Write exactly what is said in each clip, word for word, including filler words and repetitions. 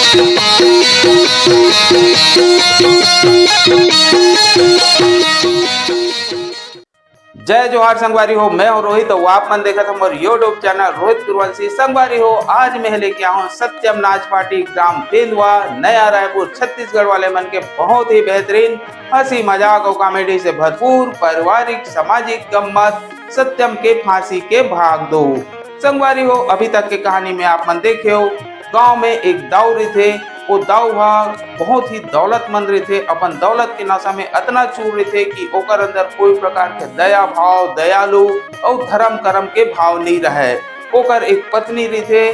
जय जोहार संगवारी हो, मैं हूं रोहित अउ आप मन देखत हव मोर YouTube चैनल रोहित गुरुवंशी। संगवारी हो, आज मैं लेके आया हूं सत्यम नाच पार्टी ग्राम तेंदुआ, नया रायपुर, छत्तीसगढ़ वाले मन के बहुत ही बेहतरीन हंसी मजाक अउ कॉमेडी से भरपूर पारिवारिक सामाजिक गम्मत सत्यम के फांसी के भाग दो। संगवारी हो, अभी तक के कहानी में आप मन देखे हो, गांव में एक दाऊ रहिथे। वो दाऊ ह बहुत ही दौलतमंद रहिथे। अपन दौलत के नशा में अतना चूर रहिथे कि ओकर अंदर कोई प्रकार के दया भाव, दयालु अउ धर्म कर्म के भाव नहीं रहे। ओकर एक पत्नी रहिथे,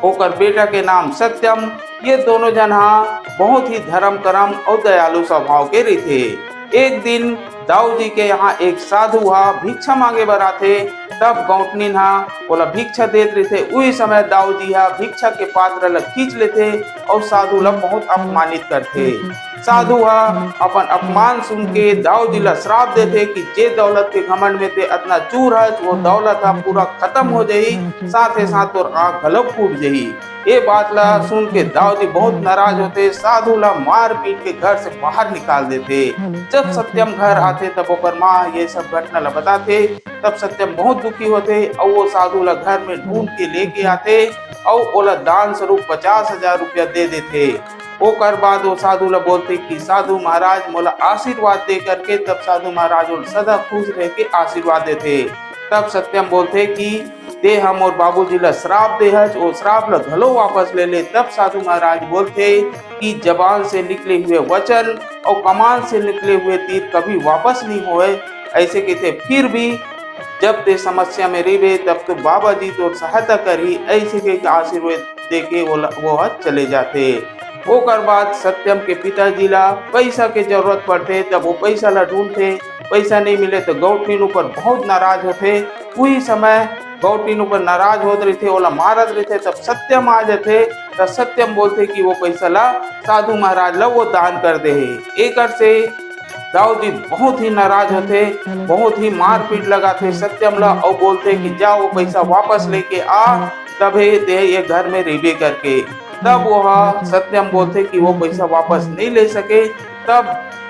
ओकर बेटा के नाम सत्यम। ये दोनों झन ह बहुत ही धर्म कर्म अउ दयालु स्वभाव के रहिथे। एक दिन दाऊ जी के यहाँ एक साधु ह भिक्षा मांगे बर आथे। तब गौंटनिन ह ओला भिक्षा देत रहिथे। उही समय दाऊ जी ह भिक्षा के पात्र ल खींच लेथे अउ साधु ल बहुत अपमानित करथे। साधु ह अपन अपमान सुन के दाऊ जी ल श्राप देथे कि जे दौलत के घमंड में ते अतना चूर हस, वो दौलत ह पूरा खत्म हो जाही, साथ ही साथ तोर आंख घलो फूट जाही। ये बात ला सुन के दाऊ जी बहुत नाराज होथे, साधु ला मार पीट के घर से बाहर निकाल देथे। जब सत्यम घर आथे तब ओकर माँ ये सब घटना ला बताथे। तब सत्यम बहुत दुखी होथे अउ वो साधु ला घर में ढूंढ के लेके आथे अउ ओला दान स्वरूप पचास हजार रुपया दे देथे। ओकर बाद वो साधु ला बोलथे कि साधु महाराज मोला आशीर्वाद दे करके। तब साधु महाराज ओला सदा खुश रह के आशीर्वाद देथे। तब सत्यम बोलथे कि ते ह मोर बाबूजी ला श्राप दे हस, वो श्राप ला घलो वापस ले ले। तब साधु महाराज बोलथे कि जबान से निकले हुए वचन और कमान से निकले हुए तीर कभी वापस नहीं होए। ऐसे कहते फिर भी जब ते समस्या में रहिबे तब तो बाबा जी तोर सहायता करही, ऐसे कह के आशीर्वाद दे के वो ल-, वो ह चले जाथे। ओकर बाद सत्यम के पिताजी ला पैसा के जरूरत पड़थे, तब वो पैसा ला ढूंढथे। पैसा नहीं मिले तो गौटनिन ऊपर बहुत नाराज होथे। उही समय गौटनिन ऊपर नाराज होत रहिथे, ओला मारत रहिथे। तब सत्यम आ जाथे, तब सत्यम बोलथे कि वो पैसा ला साधु महाराज ला वो दान कर दे हे। एकर से दाऊ जी बहुत ही नाराज होथे, बहुत ही मारपीट लगाथे सत्यम ला और बोलथे कि जा वो पैसा वापस लेके आ, तभे ते ये घर में रहिबे करके। तब वो ह सत्यम बोलथे कि वो पैसा वापस नहीं ले सके। तब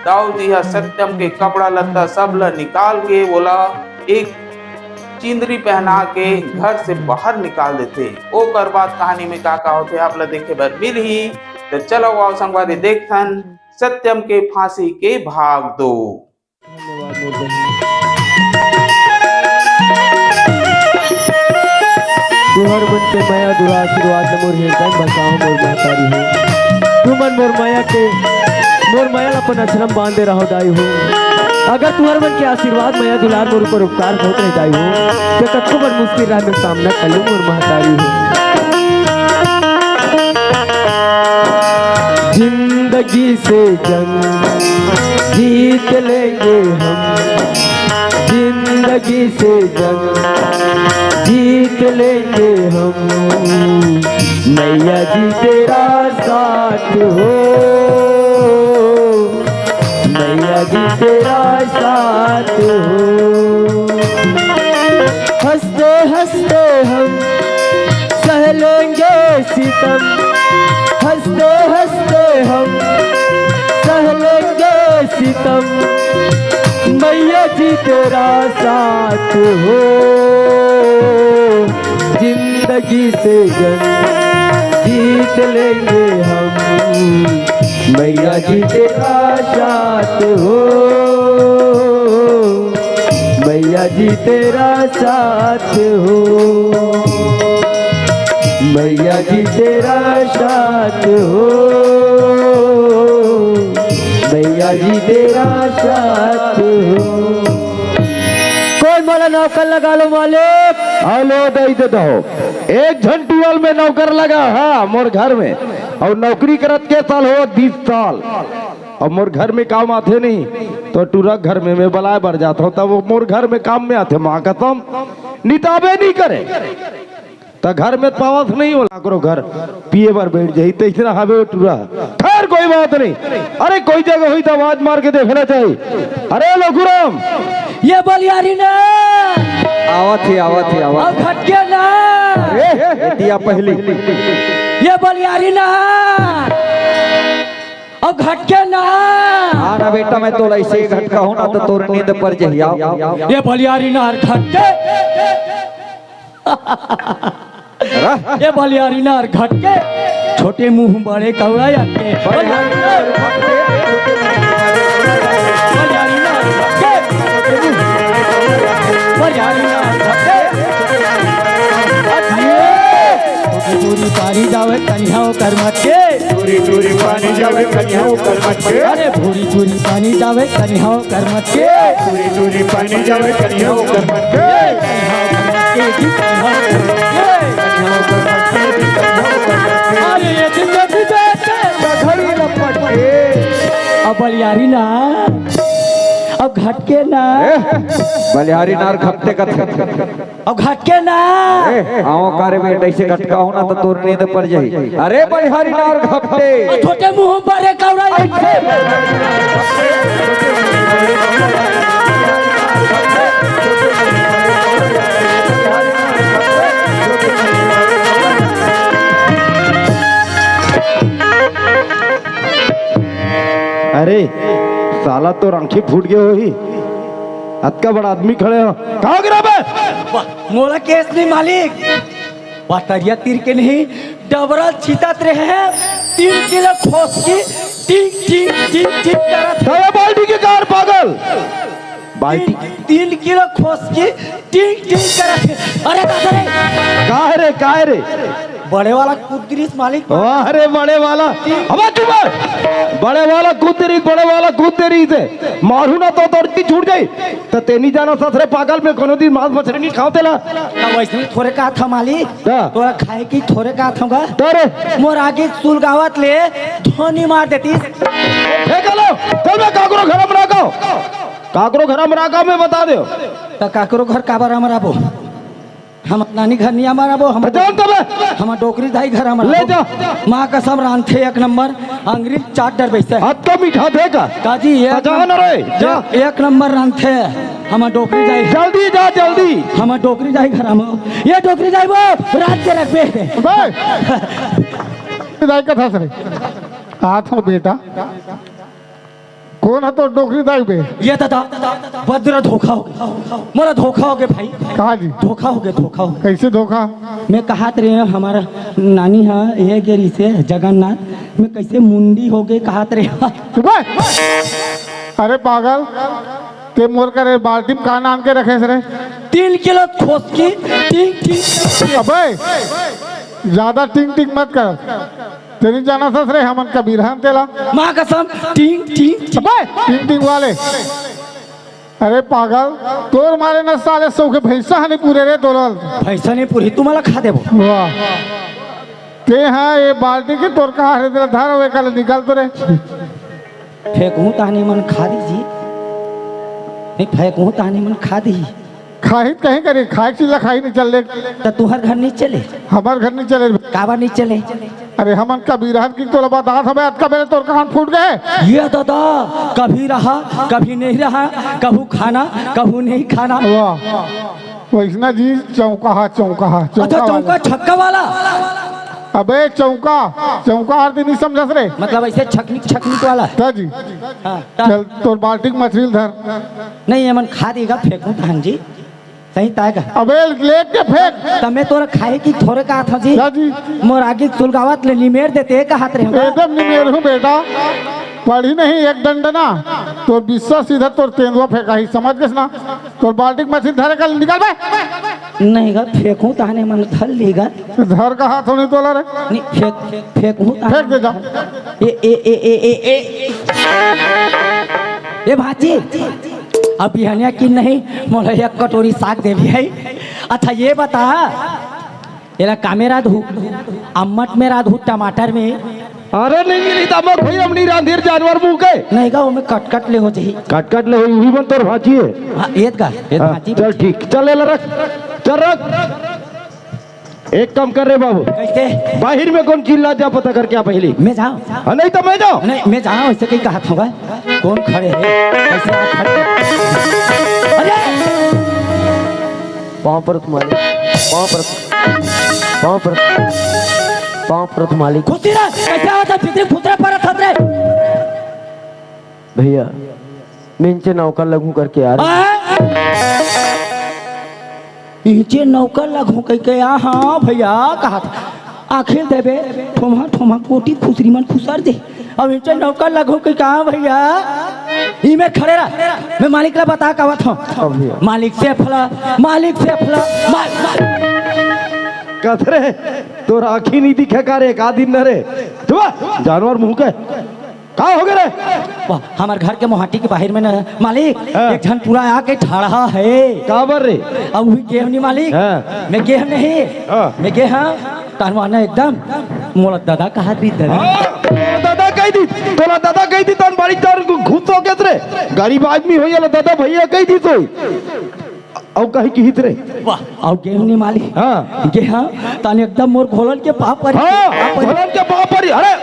दाऊ जी ह सत्यम के कपड़ा लत्ता सब ला निकाल के ओला एक चिंदरी पहना के घर से बाहर निकाल देथे। ओकर बाद कहानी में का का होथे आप ला देखे बर मिलही। तो चलो आओ संगवारी देखथन सत्यम के फांसी के भाग दो। धन्यवाद मोर बहिनी। तुहर मन के मया दुरा आशीर्वाद ल मोर हृदय में बसाओ मोर महतारी हो। तुमन मोर मया के, मोर मया ल अपन अचरम बांधे रहो दाई हो। अगर तुहर मन के आशीर्वाद मया दुलार मोर ऊपर उपकार होत रहे दाई हो, तो कतको बड़ मुश्किल राह में सामना कर लूं मोर महतारी हो। जिंदगी से जंग जीत लेंगे हम, जिंदगी से जंग जीत लेंगे हम। मैया जी तेरा साथ हो, मैया जी तेरा साथ हो। हंसते हंसते हम सह लेंगे सितम, हंसते हंसते हम सह लेंगे सितम। मैया जी तेरा साथ हो, जिंदगी से जंग जीत लेंगे हम। मैया जी तेरा साथ हो, मैया जी तेरा साथ हो, मैया जी तेरा साथ हो, मैया जी तेरा साथ हो। कोई मोला नौकर लगा लो मालिक। हेलो, दे दे दो। एक झन टुअल में नौकर लगा, हाँ, मोर घर में। और नौकरी करत के साल हो? बीस साल। और मोर घर में काम आथे नहीं, तो टूरा घर में मैं बलाए बर जात हूँ, तब वो मोर घर में काम में आथे। माँ कसम, निताबे नहीं करे। त घर में पावत नहीं होला, करो घर पिए बर बैठ जाई, तैसना हवे वो टूरा। खैर, कोई बात नहीं। अरे, कोई जगह होई त आवाज मार के देखना चाहिए। अरे लघुराम, ये बलियारी ना। आवत ही, आवत ही, आवत। अब भटके ना। ए, एतिया पहली। ये बलियारी ना। अब घटके ना। हाँ ना बेटा, मैं तोला ऐसे ही घटका हूँ ना, तो तोर नींद पर जही आओ। ये बलियारी नार घटके। रह। ये बलियारी नार घटके, छोटे मुंह बड़े कौड़ा अटके। बलियारी नार घटके, बलियारी नार घटके, बलियारी नार घटके। अरे! टूरी टूरी पानी जावे कन्या ओकर मटके। टूरी टूरी पानी जावे कन्या ओकर मटके। अरे भूरी चूरी पानी जावे कन्या ओकर मटके। टूरी टूरी पानी जावे कन्या ओकर मटके। कन्या ओकर मटके, जी कन्या ओकर मटके। कन्या ओकर मटके, जी कन्या ओकर मटके। अरे ये दिन ये दिन ये दिन। घड़ी लपट के। अब बलियारी ना, अब घटके ना। ए, बलियारी नार घपटे का थे। अब घटके ना। ए, आओ कारे बेटा, ऐसे घटका हो ना तो तोर नींद पर जाही। अरे बलिहारी नार घपटे। छोटे मुंह पर रे कौड़ा ऐसे। अरे साला तोर आंखी फूट गे होही, अतका बड़ा आदमी खड़े हो, कहाँ गिरा बे? मोला केस नहीं मालिक, पतरिया तीर के नहीं, डबरा छितत रहे हैं, तीन किलो खोस की टिंग टिंग टिंग टिंग करत है। साला बाल्टी के कार पागल, बाल्टी। तीन, तीन किलो खोस की टिंग टिंग करत है। अरे दादा रे, काहे रे, काहे रे? बड़े वाला कुदरिस मालिक। वाह रे बड़े वाला, अब चुप है। बड़े वाला कुदरिस, बड़े वाला कुदरिस है, मारू ना तो दर्दी छूट जाई। त तेनी जाना ससरे पागल में कोनो दिन मांस मछली नहीं खाओ तेला। त वैसे थोरे का था मालिक? का? तोरा खाए की थोरे का था गा? तोरे? मोर आगे सुलगावत ले धोनी मार देती। फेंक लो, चल मैं काकरो घर में राखो। काकरो घर में राखो, मैं बता दे। त काकरो घर काबर हम राबो? हम नानी घर नहीं हमारा वो, हम जान तबे। हम डोकरी दाई घर हमारा ले वो। जा। माँ कसम रांधथे एक नंबर, अंगरी चाट डर बैठे। हाथ तो मिठा देगा। काजी, एक तो जा ना रे, जा। एक नंबर रांधथे। हम डोकरी दाई। जल्दी जा, जल्दी। हम डोकरी दाई घर हम। ये डोकरी दाई वो रात के रख पे। बे। दाई कथा सरे। हाथ हो बेटा। कोन ह तोर डोकरी दाई बे? ये दादा, बदरा धोखा हो गया। मोला धोखा हो गया भाई। कहाँ जी? धोखा हो गया, धोखा हो गया। कैसे धोखा? मैं कहात रहे हमारा नानी हा ये गे रिसे जगन्नाथ, मैं कैसे मुंडी हो गए कहात रहे। चुप है। अरे पागल, ते मोर करे बाल्टी में का नान के रखे रे? तीन किलो खोस की टिंग टिंग। अबे, ज्यादा टिंग टिंग मत कर। तेरी जाना ससरे हमन कबीर हन तेला। माँ कसम, टिंग, टिंग, टिंग। अबे, टिंग, टिंग वाले। अरे पागल, तोर मारे न साले सौ के भैंसा हनी पूरे रे तोरल। भैंसा नहीं पूरी, तुम्हारा खा देबो। वाह। ते हाँ, ये बाल्टी के तोर कहाँ रे तेरा धर हुए कल निकल तो रे। फेंकहूँ तहने मन खा दी जी। नहीं, फेंकहूँ तहने मन खा दी। खाही त कहीं करी, खाए के चीज ला खाही नहीं चल ले। त तुहर घर नहीं चले? हमार घर नहीं चले। काबर नहीं चले? अरे हमन कबीरहन की तोला बतात हवे, अतका बेले तोर कान फूट गए। ये दादा, कभी रहा, कभी नहीं रहा, कभू खाना, कभू नहीं खाना। वाह, वैसना जी चौका हा, चौका हा, अच्छा, चौका चौका वाला। छक्का वाला। अबे चौका, चौका हर दिन नहीं समझस रे। मतलब ऐसे छकनिक, छकनिक वाला। त जी। हाँ, त चल, तोर बाल्टी के मछली धर। नहीं, ये मन खा देगा, फेंकूं तहन जी। सही ताय का। अबे, लेके फेंक। त मैं तोरा खाए की थोरे कहा था जी। क्या जी? मोर आगे सुलगावत ले निमेर देते, कहात रहे हो। एकदम निमेर हूँ बेटा, पढ़ी नहीं एक डंडना, तोर बिस्सा सीधा तोर तेंदुआ फेंका ही, समझ गए ना? तोर बाल्टी के मछली धरे कल निकल बे। नहीं गा, फेंकूं तहने मन धर ली गा। धर कहा थोड़ी तोला रे। नहीं, फेंक, फेंकूं तहने फेंक दे जा। ए, ए, ए, ए, ए, ए। ए भांची, अब बिहनिया की नहीं, मोला एक कटोरी साग देवी है। अच्छा, ये बता, एला का में रांधहू? अम्मट में रांधहू, टमाटर में? अरे, नहीं मिली त अम्मट भाई, हम नहीं रांधेर जानवर मुंह के। नहीं गा, ओमे कटकट ले हो जाही। कटकट ले हो, उही मन तोर भांची है। हाँ, एत गा, एत हाँ, भांची, चल भांची। ठीक, चल एला रख, चल रख। एक काम कर रे बाबू। कैसे? बाहिर में कोन चिल्ला जा पता करके आ पहली। मैं जाऊं? हाँ, नहीं तो मैं जाऊं। नहीं, मैं जाऊं, ऐसे कहीं कहा था। कौन खड़े है? कैसे आप खड़े? अरे! पाँव पर तुम्हारे, पाँव पर, पाँव पर, पाँव पर तुम्हारे। खुशी रह, कैसे आवत है? भीतरी फुतरे परत हत रे। भैया, मैं इनसे नौकर लगूं करके आ रहा हूँ। आ? इनसे नौकर लगूं कह के आ, हाँ भैया, कहा था। आखिर देबे, ठोमा ठोमा कोटी खुसरी मन खुसर दे। अब इनसे नौकर लगूं कह के आ भैया, इमे खड़े रह, मैं मालिक ला बता के आवत हूँ। हाँ भैया। मालिक से फला, मालिक से फला, माल, माल। कथरे, तोर आँखी नहीं दिखे का रे, का दिन न रे? चुप, जानवर मुंह के। का हो गे रे? वाह, हमर घर के मोहाटी के बाहिर में न, मालिक, हाँ। एक झन टूरा आके ठाढ़ा हे। काबर रे? अब उही गेहूं नहीं मालिक। हाँ। मैं गेहूं नहीं। हाँ। मैं गेहूं, तनवाना एकदम मोला ददा कहा दी ददा। हाँ, तोला ददा कह दी, तोला ददा कह दी, तन बारी तार घुस हो गे रे। गरीब आदमी हो, ये ला ददा भैया कह दी तो। अउ कहीं किहित रे? वाह, अउ गेहूं नहीं मालिक। हाँ। गेहूं, तन एकदम मोर घोलन के पाँव परी। हाँ, पाँव परी। घोलन के पाँव परी। अरे,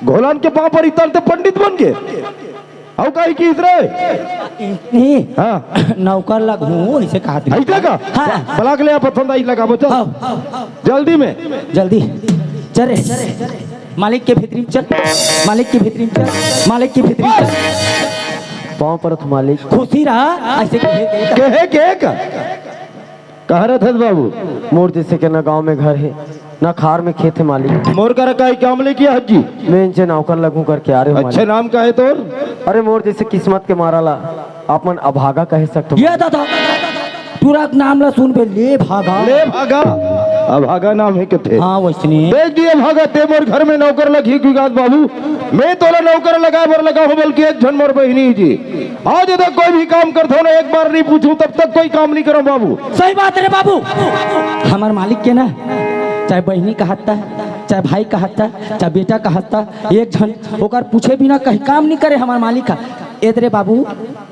घोलन के पाँव परी, तन ते पंडित बन गे। अउ कहीं किहित रे? नहीं। हाँ। नौकर लगूं, ऐसे कहा थे। ऐसे का? हाँ। बला के ले आ, पसंद आई लगा, बचल। हाँ, हाँ, हाँ। जल्दी में। जल्दी। चल रे। मालिक के भीतरी में चल, मालिक के भीतरी में चल, मालिक के भीतरी में चल। पाँव परत मालिक। खुशी रहा, ऐसे कहे के। कहे के का? कहाँ रहत हस बाबू? मोर जैसे के ना गांव में घर है, ना खार में खेत है मालिक। मोर करा काई काम लेके हस जी? मैं इनसे नौकर लगूं करके आ रहे हूँ अच्छा, मालिक। नाम का है तोर? अरे मोर जैसे किस्मत के मारा ला अपन अभागा कहे सकत हो। ये दादा, टूरा के नाम ला सुन बे, ले भागा। ले भागा, अभागा नाम है कथे। हाँ, वैसने। देख दिए भागा, ते मोर घर में नौकर लगी की बात बाबू, मैं तोला नौकर लगाए बर लगा हूँ, बल्कि एक झन मोर बहिनी जी। आज तक कोई भी काम करता हूँ ना, एक बार नहीं पूछूं, तब तक कोई काम नहीं करूँ बाबू। सही बात रे बाबू, हमार मालिक के ना, चाहे बहिनी कहता, चाहे भाई कहता, चाहे बेटा कहता, एक झन ओकर पूछे बिना कहीं काम नहीं करे हमार मालिक ह। ए दे रे बाबू,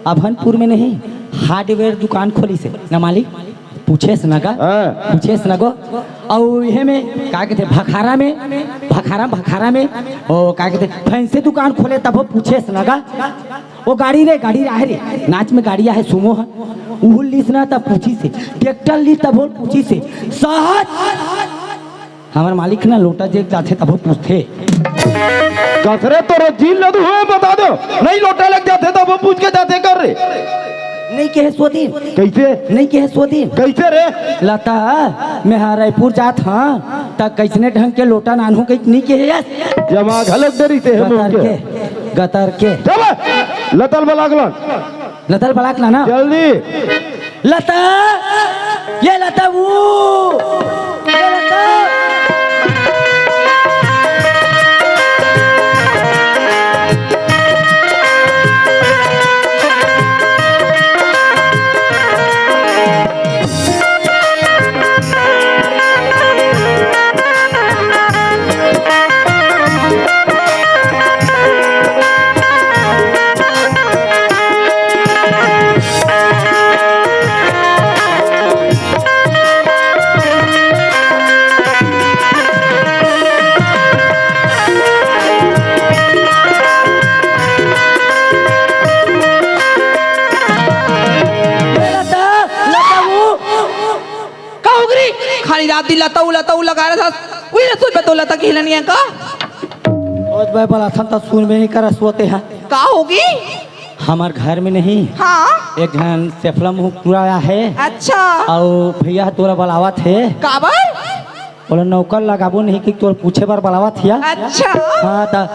अभनपुर में नहीं, हार्डवेयर दुकान खोलिस हे ना मालिक, पूछेस न गा, हाँ। पूछेस न गो। अउ इहे में का कहते भखारा में, भखारा, भखारा में, ओ का कहते फैंसी दुकान खोले तब वो पूछेस न गा। वो गाड़ी रे, गाड़ी आहे रे, नाच में गाड़ी आहे, सुमो है, उहू लिस ना तब पूछिस हे, ट्रैक्टर लिस तब वो पूछिस हे, सहज हमर मालिक ना लोटा लेग जाथे तभो पूछथे। कथरे तोर जील ल दुहे बता दो, नहीं लोटा लेग जाथे तभो पूछ के जाथे कर रे। नहीं कहे सोदिन। कैसे? नहीं कहे सोदिन। कैसे रे? लता, मैं हा रायपुर जात हाँ, त कैसने ढंग के लोटा नानहूँ कही नहीं कहे यस। जमा घलक डरी ते है गतर मुंह के। के, गतर के। चल, लतल बलागलन। लतल बलाक लाना। जल्दी। लता, ये लता वो, ये लता। लता, लता वो। का हो गे रे? खाली रात दिन लता उ, लता उ लगा रहा था। उही ला सुन में तो लता के हिला नहीं है का? रोज भाई बलाथन त सुन में नहीं करा सोते हैं। का होगी? हमार घर में नहीं। हाँ। एक झन सेफला मुँह टूरा आया है। अच्छा। अउ भैया तोला बलावत हे। काबर? बोला नौकर लगाबो नहीं कि तोला पूछे बर बलावत हिया। अच्छा। हाँ त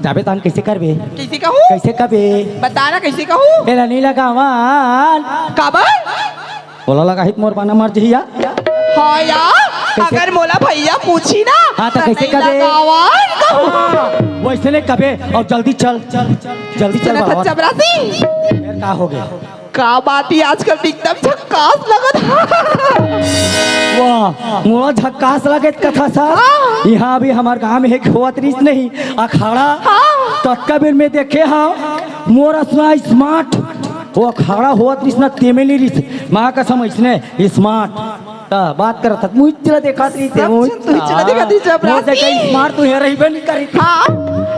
जाबे तहन कैसे करबे? कैसे कहूँ? कैसे कबे? बता ना कैसे कहूँ? एला नहीं लगावन। काबर? ओला लगाही त मोर बना मर जही या। हाँ या, कैसे? अगर मोला भैया पूछी ना, हाँ, त त कैसे नहीं कबे? लगावन कहूँ। हाँ, वैसे नहीं कबे, अउ जल्दी चल, जल्दी चल चल, बलावत। चपरासी। फिर का हो गया? का बात ही आजकल एकदम झक्कास लगत है। वाह, मोला झक्कास लगे कथा सर। हाँ। यहाँ अभी हमार गांव में एक होवत रिस नहीं, अखाड़ा। हाँ। ततका बेर में देखे हाँ, मोर असना स्मार्ट। वो अखाड़ा होवत रिस ना, तेमे नहीं रिस। माँ कसम, इसने स्मार्ट। त बात करत हत, मुँह चला देखत रही, सब तेरे मुँह झन तू चला देखत रही, चपरासी। मोर जगह स्मार्ट तू हे रही बनी करी। हाँ,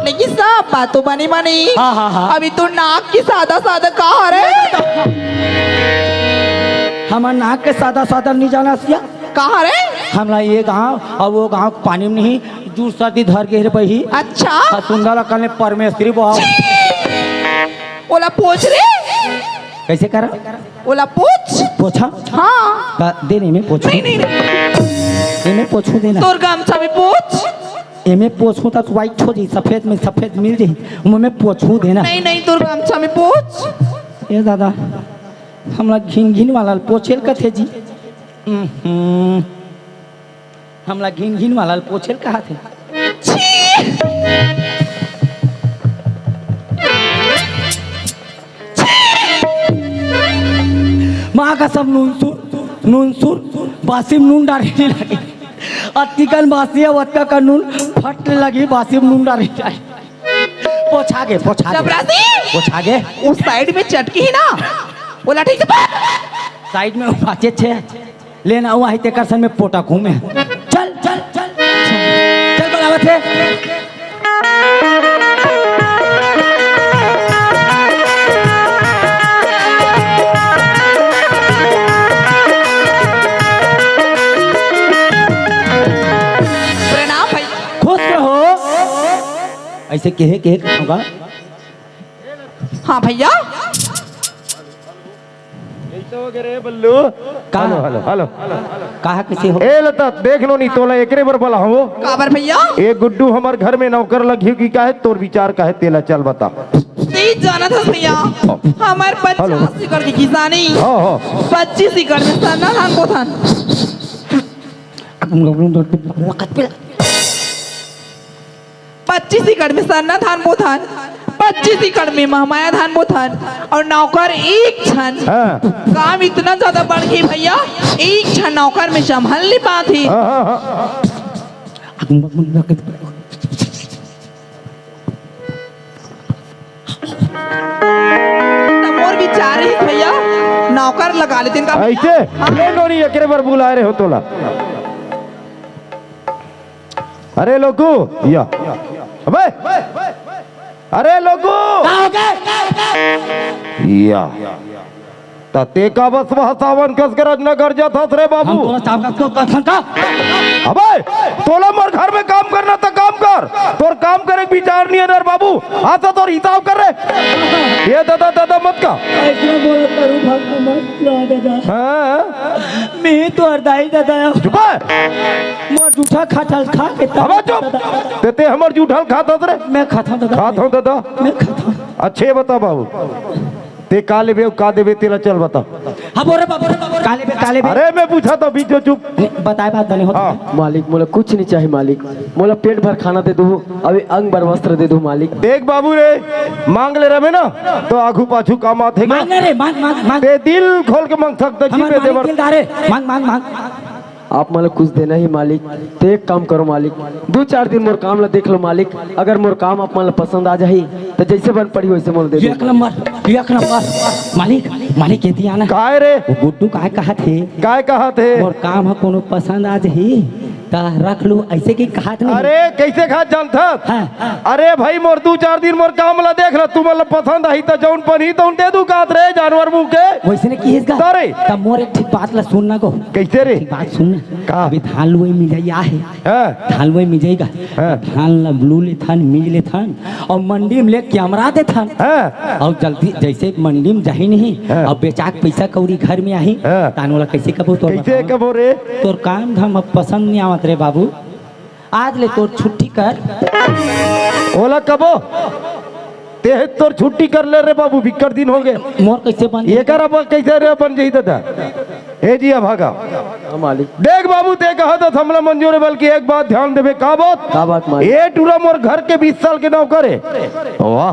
लेकिन सब बात तो बनी बनी। हाँ, हाँ, हाँ। अभी तू नाक की सादा सादा का हरे? हमर नाक के सादा सादा नहीं जाना सिया। का हरे? हमला ये गांव अउ वो गांव के पानी में नहीं, जूर सर्दी धर गे रे बही। अच्छा। हाँ, सुंदर अकल ने परमेश्वरी बहू। छी! ओला पोछ रे। कइसे करा? ओला पोछ। पोछा? हाँ। का दे नहीं, मैं पोछू। नहीं, नहीं, नहीं। नहीं, मैं पोछू देना। तोर गमछा में पोछ। एमे पोछू त white हो जाई, सफेद में सफेद मिल जाई। ओमे मैं पोछू देना। नहीं, नहीं, तोर गमछा में पोछ। ए दादा, हमला घिन घिन वाला पोछेल कथे जी। हम्म। हमला घिन घिन वाला ल पोछेल कहाथे। छी! माँ कसम, नून सुर, नून सुर, बासी में नून डारे नहीं लागे। अतिकन बासी हे, ओतका का नून फट लगी, बासी में नून डारे नहीं लागे। पोछा गे, पोछा गे। चपरासी! पोछा गे। उस side में चटकी ही ना, वो लठी से पकड़। Side में बाचे छे। लेना हुआ है तेकर सन में पोटा घूमे। चल, चल, चल। चल, बनावत हे। प्रणाम भाई। खुश रहो। ऐसे केहे, केहे होगा। हाँ भैया। कइसे हो गे रे बल्लू? का? Hello, hello, hello. कहा कइसे हो? ए लता, देख लो नहीं तोला एकरे बर बला हो। काबर भैया? ए गुड्डू हमर घर में नौकर लगी कि काहे, तोर विचार काहे, तेला चल बता। सही जानत हस भैया, हमर हेलो। पचास एकड़ की किसानी, हाँ, हाँ। पच्चीस एकड़ में सरना धान बोथन। पच्चीस एकड़ में सरना धान बोथन, पच्चीस एकड़ में महमाया धान बोथन, अउ नौकर एक झन। हाँ। काम इतना ज्यादा बढ़ गे भैया, एक झन नौकर में संभल नहीं पात हे। हाँ, हाँ, हाँ। त मोर विचार हे भैया, नौकर लगा लेतेन का भैया? अइसे? हाँ। ले नोनी, एकरे बर बुलाए रहे हो तोला। अरे लोगू, या। अबे! अरे लोगू! का हो गे? या। त तें का बस वह सावन कस गरजना गरजत हस रे बाबू? हम तोला सावन कस गरजथन का? अबे! तोला मोर घर में काम करना त काम कर। तोर काम करे के विचार नहीं हे ना रे बाबू। आज तो तोर हिसाब कर रे। ए दादा, दादा मत का। अइसना बोलत करू भगवान, ना दादा। हाँ। मैं तो अरदाई दादा। चुप हे। मोर जूठा खाथस खा के अबे चुप। दादा। तें, तें हमर जूठा ल खाथस रे। मैं खाथंव दादा। खाथंव दादा। मैं खाथंव। अच्छा बता बाबू, तें का लेबे अउ का देबे, तेला चल बता। हाँ, बोल रे बाबू, बोल रे बाबू। का लेबे, का लेबे? अरे मैं पूछत हंव, बीच में चुप। नहीं, बताए बात बने होत हाँ। हे। मालिक, मोला कुछ नहीं चाही मालिक, मोला पेट भर खाना दे दू, अउ अंग भर वस्त्र दे दू मालिक। देख बाबू रे, मांग ले रहे ना त आघू पाछू काम आथे। मांग ले रे, मांग, मांग, मांग। तें दिल खोल के मांग सकत हस जी, हमर मालिक देवर। दिलदार हे, मांग, मांग, मांग। आप मोला कुछ देना ही मालिक, त एक काम करो मालिक, दू चार दिन मोर काम ला देख लो मालिक, अगर मोर काम आप मन ला पसंद आ जाही त जइसे बन पड़ही वइसे मोला दे दो। एक नंबर, एक नंबर। मालिक, मालिक, एती आना। काय रे? वो गुड्डू काय कहत हे? काय कहत हे? मोर काम ह कोनो पसंद आ जाही त रख लू, अइसे कि कहत नहीं। अरे कइसे कहत जानथस? हाँ। अरे भाई मोर दू चार दिन मोर काम ला देख ला, तुमन ला पसंद आही त जउन बनही तउन दे दू कहत रे जानवर मुंह के। वइसने किहिस गा। त रे। त मोर एक ठिक बात ला सुन ना गो। कइसे रे? एक ठिक बात सुन ना। का? अभी धान लुवई मिजई आहे। हाँ। धान लुवई मिजई गा। हाँ। धान ला लू लेथन, मिज लेथन अउ मंडी में ले के अमरा देथन। हाँ। अउ जल्दी जइसे मंडी में जाही नहीं, हाँ। अउ बेचा के पइसा कौड़ी घर में आही, हाँ। तान ओला कइसे कबो तोर कइसे बताओ? कबो रे? तोर काम धाम अब पसंद नहीं आवत रे बाबू। आज ले तोर छुट्टी कर। ओला कबो? तें तोर छुट्टी कर ले रे बाबू, बिक्कट दिन हो गे। मोर कइसे बन? एकर अब कइसे रे बन जाही दादा? ए जी, अभागा। हाँ, मालिक। देख बाबू, तें कहत हस हमला मंजूर हे, बल्कि एक बात ध्यान देबे। का बात? का बात, मालिक? ए टूरा मोर घर के बीस साल के नौकर हे। वाह।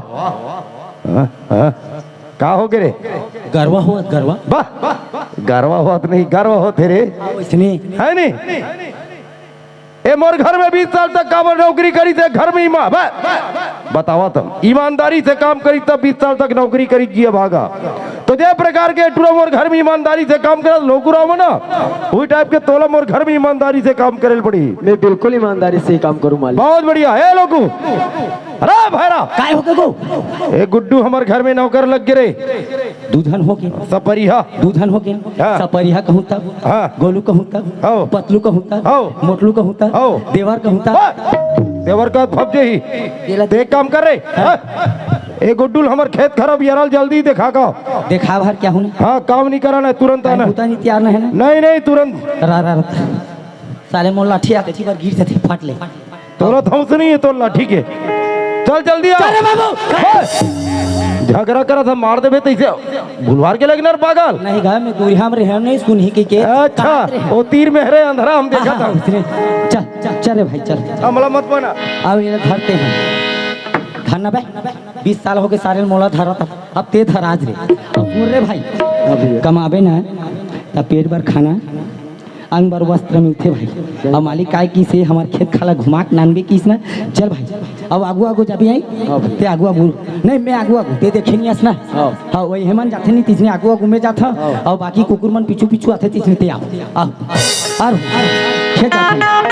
हाँ, हाँ। का हो गे रे? गरवा होवत, गरवा। वाह, गरवा होवत नहीं, गर्व होत हे रे। इसने हे नहीं? ए मोर घर में बीस साल तक काबर नौकरी करिस हे, घर में ईमा-, बे-, बतावत हंव, ईमानदारी से काम करिस तब बीस साल तक नौकरी करिस जी, अभागा। त जे प्रकार के टूरा मोर घर में ईमानदारी से काम करत नौकरा हो ना, उही टाइप के तोला मोर घर में ईमानदारी से काम करे ल पड़ही। मैं बिल्कुल ईमानदारी से ही काम करूँ मालिक। बहुत बढ़िया हे लोगू। अरे भैरा। काय हो गे गो? ए गुड्डू हमर घर में नौकर लग गे रे। दू झन हो गे। सपरिहा। दू झन हो गे। हाँ। सपरिहा कहूँ तब, हाँ। गोलू कहूँ तब, हाँ। पतलू कहूँ तब, हाँ। मोटलू कहूँ तब, हाँ। देवर कहूँ तब। हाँ। देवर का फब जे ही। तें एक काम कर रे। हाँ। हाँ। ए गुड्डू ल हमर खेत खरब यरल जल्दी देखा का। देखा भर क्या हूँ? हाँ, काम नहीं करा ना, तुरंत आना। बुता नहीं तैयार नहीं है ना? नहीं, नहीं, तुरंत। रा, रा, रा। साले मोर लाठी आके बर गिर जाथे, फट ले। तोला धौंस नहीं है तोर लाठी के। चल जल्दी आ। अरे बाबू। ओए! झगड़ा करा था, मार देबे तैसे। भुलवार के लगनर पागल। नहीं गा, मैं दूरिहा में रहे नहीं सुनही के, के अच्छा, कहाँ रहे? वो तीर में हरे अंधरा हम देखा हाँ, था। हाँ, उसने। चल, चल, चल रे भाई, चल। हमला मत बना। अब ये धरते हैं। धरना बे, बीस साल हो गए सारे मोला धरा था। अब ते धर आज रे। अब सुन रे भाई, हाँ भैया। कमाबे ना, त पेट भर खाना, अंग बर वस्त्र मिलथे भाई। अब मालिक काय किसे हमर खेत खाला घुमा के नानबे किस ना। चल भाई, अब आगू आगू जाबे आई। हाँ भाई। ते आगू आगू, नहीं, मैं आगू आगू, ते देखे नहीं आस ना। हाँ। हाँ, वही हेमन जाथे नहीं, तिसने आगू आगू में जाथा। हाँ। अब बाकी कुकुर मन पीछू पीछू आथे, तिसने ते आओ, आओ, आओ, खेत जाथे।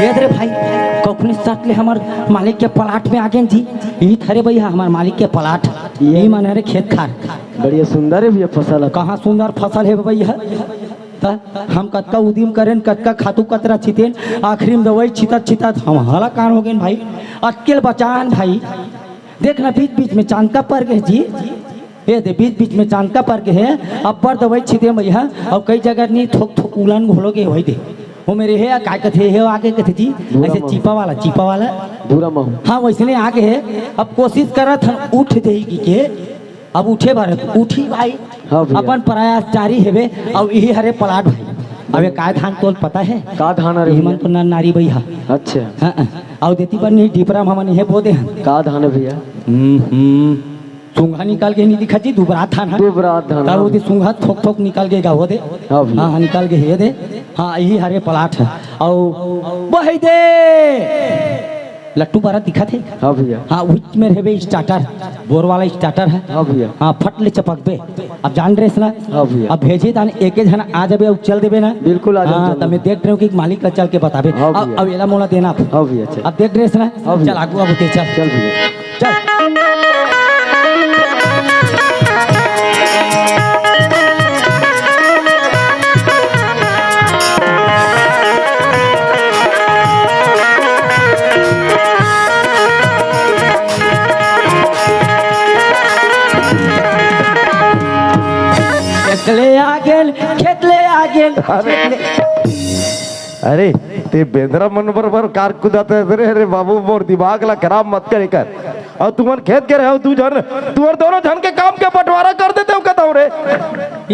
ये दे रे भाई, कखनी सट ले हमर मालिक के प्लाट में आ गेन जी। ई थरे भैया हमर मालिक के प्लाट, ये यही मन हरे खेत खार। बढ़िया सुंदर है भैया फसल। कहाँ सुंदर फसल है भैया? त हम कतका उदिम करेन, कतका खातू कतरा छितेन, आखिरी में दवाई छितत छितत हम हलाकान हो गेन भाई। अतकेल बचान भाई, देख ना बीच बीच में चांद का पर गए जी। ए दे बीच बीच में चांद का पर गए है, अब्बर दवाई छिते भैया। और कई जगह नहीं थोक थोक उलन घोलो के होई दे। वो मेरे है काय कथे है आगे कथे जी, भूरा ऐसे महू। चीपा वाला, चीपा वाला। भूरा महू। हाँ, वैसने आगे है। अब कोशिश करत हन उठ जाई की के, अब उठे भर उठी भाई। हाँ भैया। अपन प्रयास जारी हेवे। अब यही हरे प्लाट भाई। अब ये काय धान तोल पता है? का धान हरे यही मन भैया? तो नर नारी भैया। अच्छा। हाँ, हाँ। अउ देती बर नहीं डिपरा म हमन इहे बो दे हन। का धान है भैया? हम्म, हम्म। सुंघा निकाल के नहीं दिखा जी, दुबरा धान है। दुबरा धान, तब हाँ। ओदे सुंघा थोक थोक निकाल के गा हो दे। हाँ भैया। हाँ, हाँ, निकाल के हे दे। हाँ, यही हरे प्लाट है। अउ वही दे। लट्टू पारा दिखत हे? हाँ भैया। हाँ, उच में रहबे स्टार्टर, बोर वाला स्टार्टर है। हाँ भैया। हाँ, फट ले चपकबे। अब जान रेहेस ना? हाँ भैया। अब भेजे ताने एके झन आ जाबे अउ चल देबे ना? बिल्कुल आ जाबे, हाँ, चल त मैं देबे। देख रहे हूँ कि मालिक ला चल के बताबे। हाँ अब, भैया। अब एला मोला देना। हाँ भैया, चल। अब देख रेहेस ना? हाँ भैया। चल आगू आगू ते चल। चल भैया। चल। खेत ले आ गेन, खेत ले आ गेन, खेत ले। अरे, ते बेंदरा मन बरोबर कार कुदात हे रे, अरे बाबू, मोर दिमाग ला खराब मत करे कर। अउ तुमन खेत के रहे हो, दू झन, तुमन दोनों झन के काम के बंटवारा कर देते हो, कहता हूँ रे।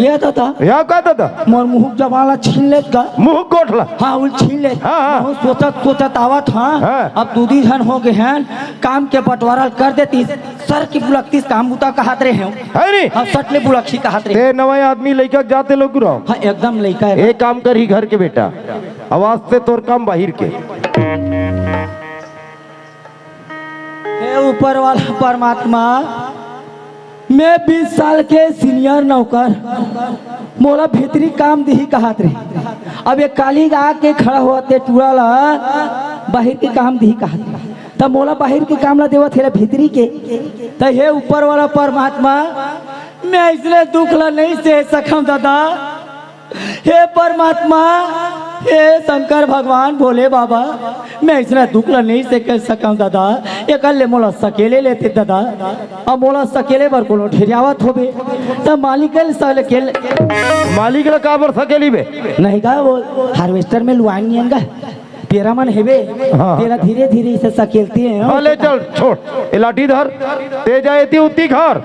ये दादा। या का दादा? मोर मुँह जबान ला छीन लेत का? मुँह गोठ ला। हाँ, उल छीन लेत। हाँ, हाँ। बहुत सोचत, सोचत आवत, हाँ। हाँ। अब दू दी झन हो गए हैं, काम के बंटवारा कर देती, सर की बुलकती काम बुता कहत रहे हो। है नी? हाँ, सट ले बुलकती कहत रहे। ते नवा आदमी लइका के जाते लोग गुरु। हाँ, एकदम लइका है। एक काम करही घर के बेटा, आवाज से तोर काम बाहिर के। हे ऊपर वाला परमात्मा, मैं बीस साल के सीनियर नौकर, मोला भीतरी काम दिही कहत रहे। अब ये काली गा के खड़ा होते टूरा ला बाहिर के काम दिही कहत रहे, त मोला बाहिर के काम ला देवत हे ला भीतरी के। त हे ऊपर वाला परमात्मा, मैं इसने दुख ला नहीं सह सकम दादा। हे परमात्मा, हे शंकर भगवान, भोले बाबा, मैं इसने दुख ला नहीं सह सकम दादा। एकर ले मोला सकेले लेते दादा। अब मोला सकेले बर कोनो ढेरियावत होबे, त मालिक ल सकेले। मालिक ला काबर सकेली बे? नहीं का, वो हार्वेस्टर में लुआन नहीं आएगा। पेरा मन हेबे, हाँ। तेला धीरे-धीरे इसे सकेलते हैं। हाँ, ले चल, छोड़। ए लाठी धर। ते जा एती उत्ती घर।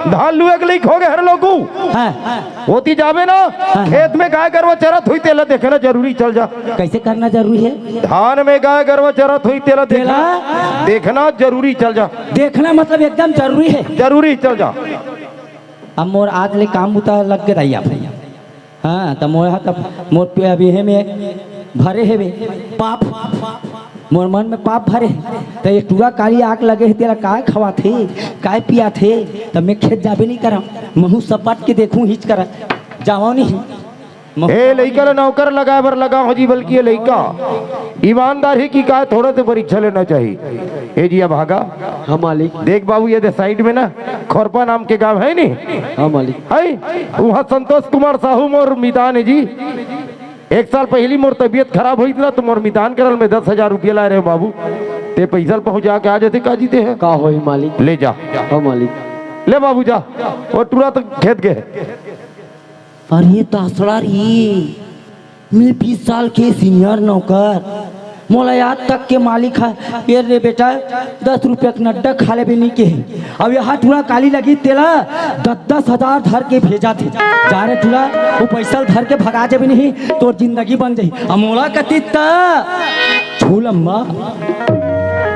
धान लुए के लइक हो गए हर लोगू। हाँ। ओती जाबे ना, हाँ। खेत में गाय गरवा चरत होई, तेला देखना जरूरी चल जा। कैसे करना जरूरी है? धान में गाय गरवा चरत होई, तेला देखना, तेला? देखना जरूरी चल जा। देखना मतलब एकदम जरूरी है। जरूरी चल जा। अब मोर आज ले काम बुता लग गए दाई आप। हाँ, त मोर हा त मोर पे अभी हे में भरे हेबे पाप, मोर मन में पाप भरे हे। त ये टूरा काली आग लगे हे, तेला काय खवाथे, काय पियाथे? त मैं खेत जाबे नहीं करम, महू सपाट के देखूं हिच करा, जावा नहीं। ए लइका ला नौकर लगाए बर लगा हो जी, बल्कि ये लइका ईमानदार हे कि काय, थोड़ा से परीक्षा लेना चाही। ए जी, अब भागा। हाँ मालिक। देख बाबू, ये दे साइड में ना खोरपा नाम के गांव हे नी? हाँ मालिक। हे, उहाँ संतोष कुमार साहू मोर मितान हे जी। एक साल पहिली मोर तबीयत खराब होइस ना, तो मोर मितान करल में दस हजार रुपया लाए रहे बाबू। ते पैसा ल पहुँचा के आ जाते का जी ते हे? का होही मालिक? ले जा। हाँ मालिक। ले बाबू जा, वो टूरा तो खेत गे हे। अरे दासड़ा रे, मैं बीस साल के सीनियर नौकर, मोला आज तक के मालिक ह, ए रे बेटा, दस रुपया के नड्डा खा लेबे नहीं के। अब यहाँ टूरा काली लगी तेला दस दस हजार धर के भेजा थे। जा रे टूरा, वो पैसा धर के भगा जाबे नहीं, तोर जिंदगी बन जाही। अब मोला कती त छू लम्बा।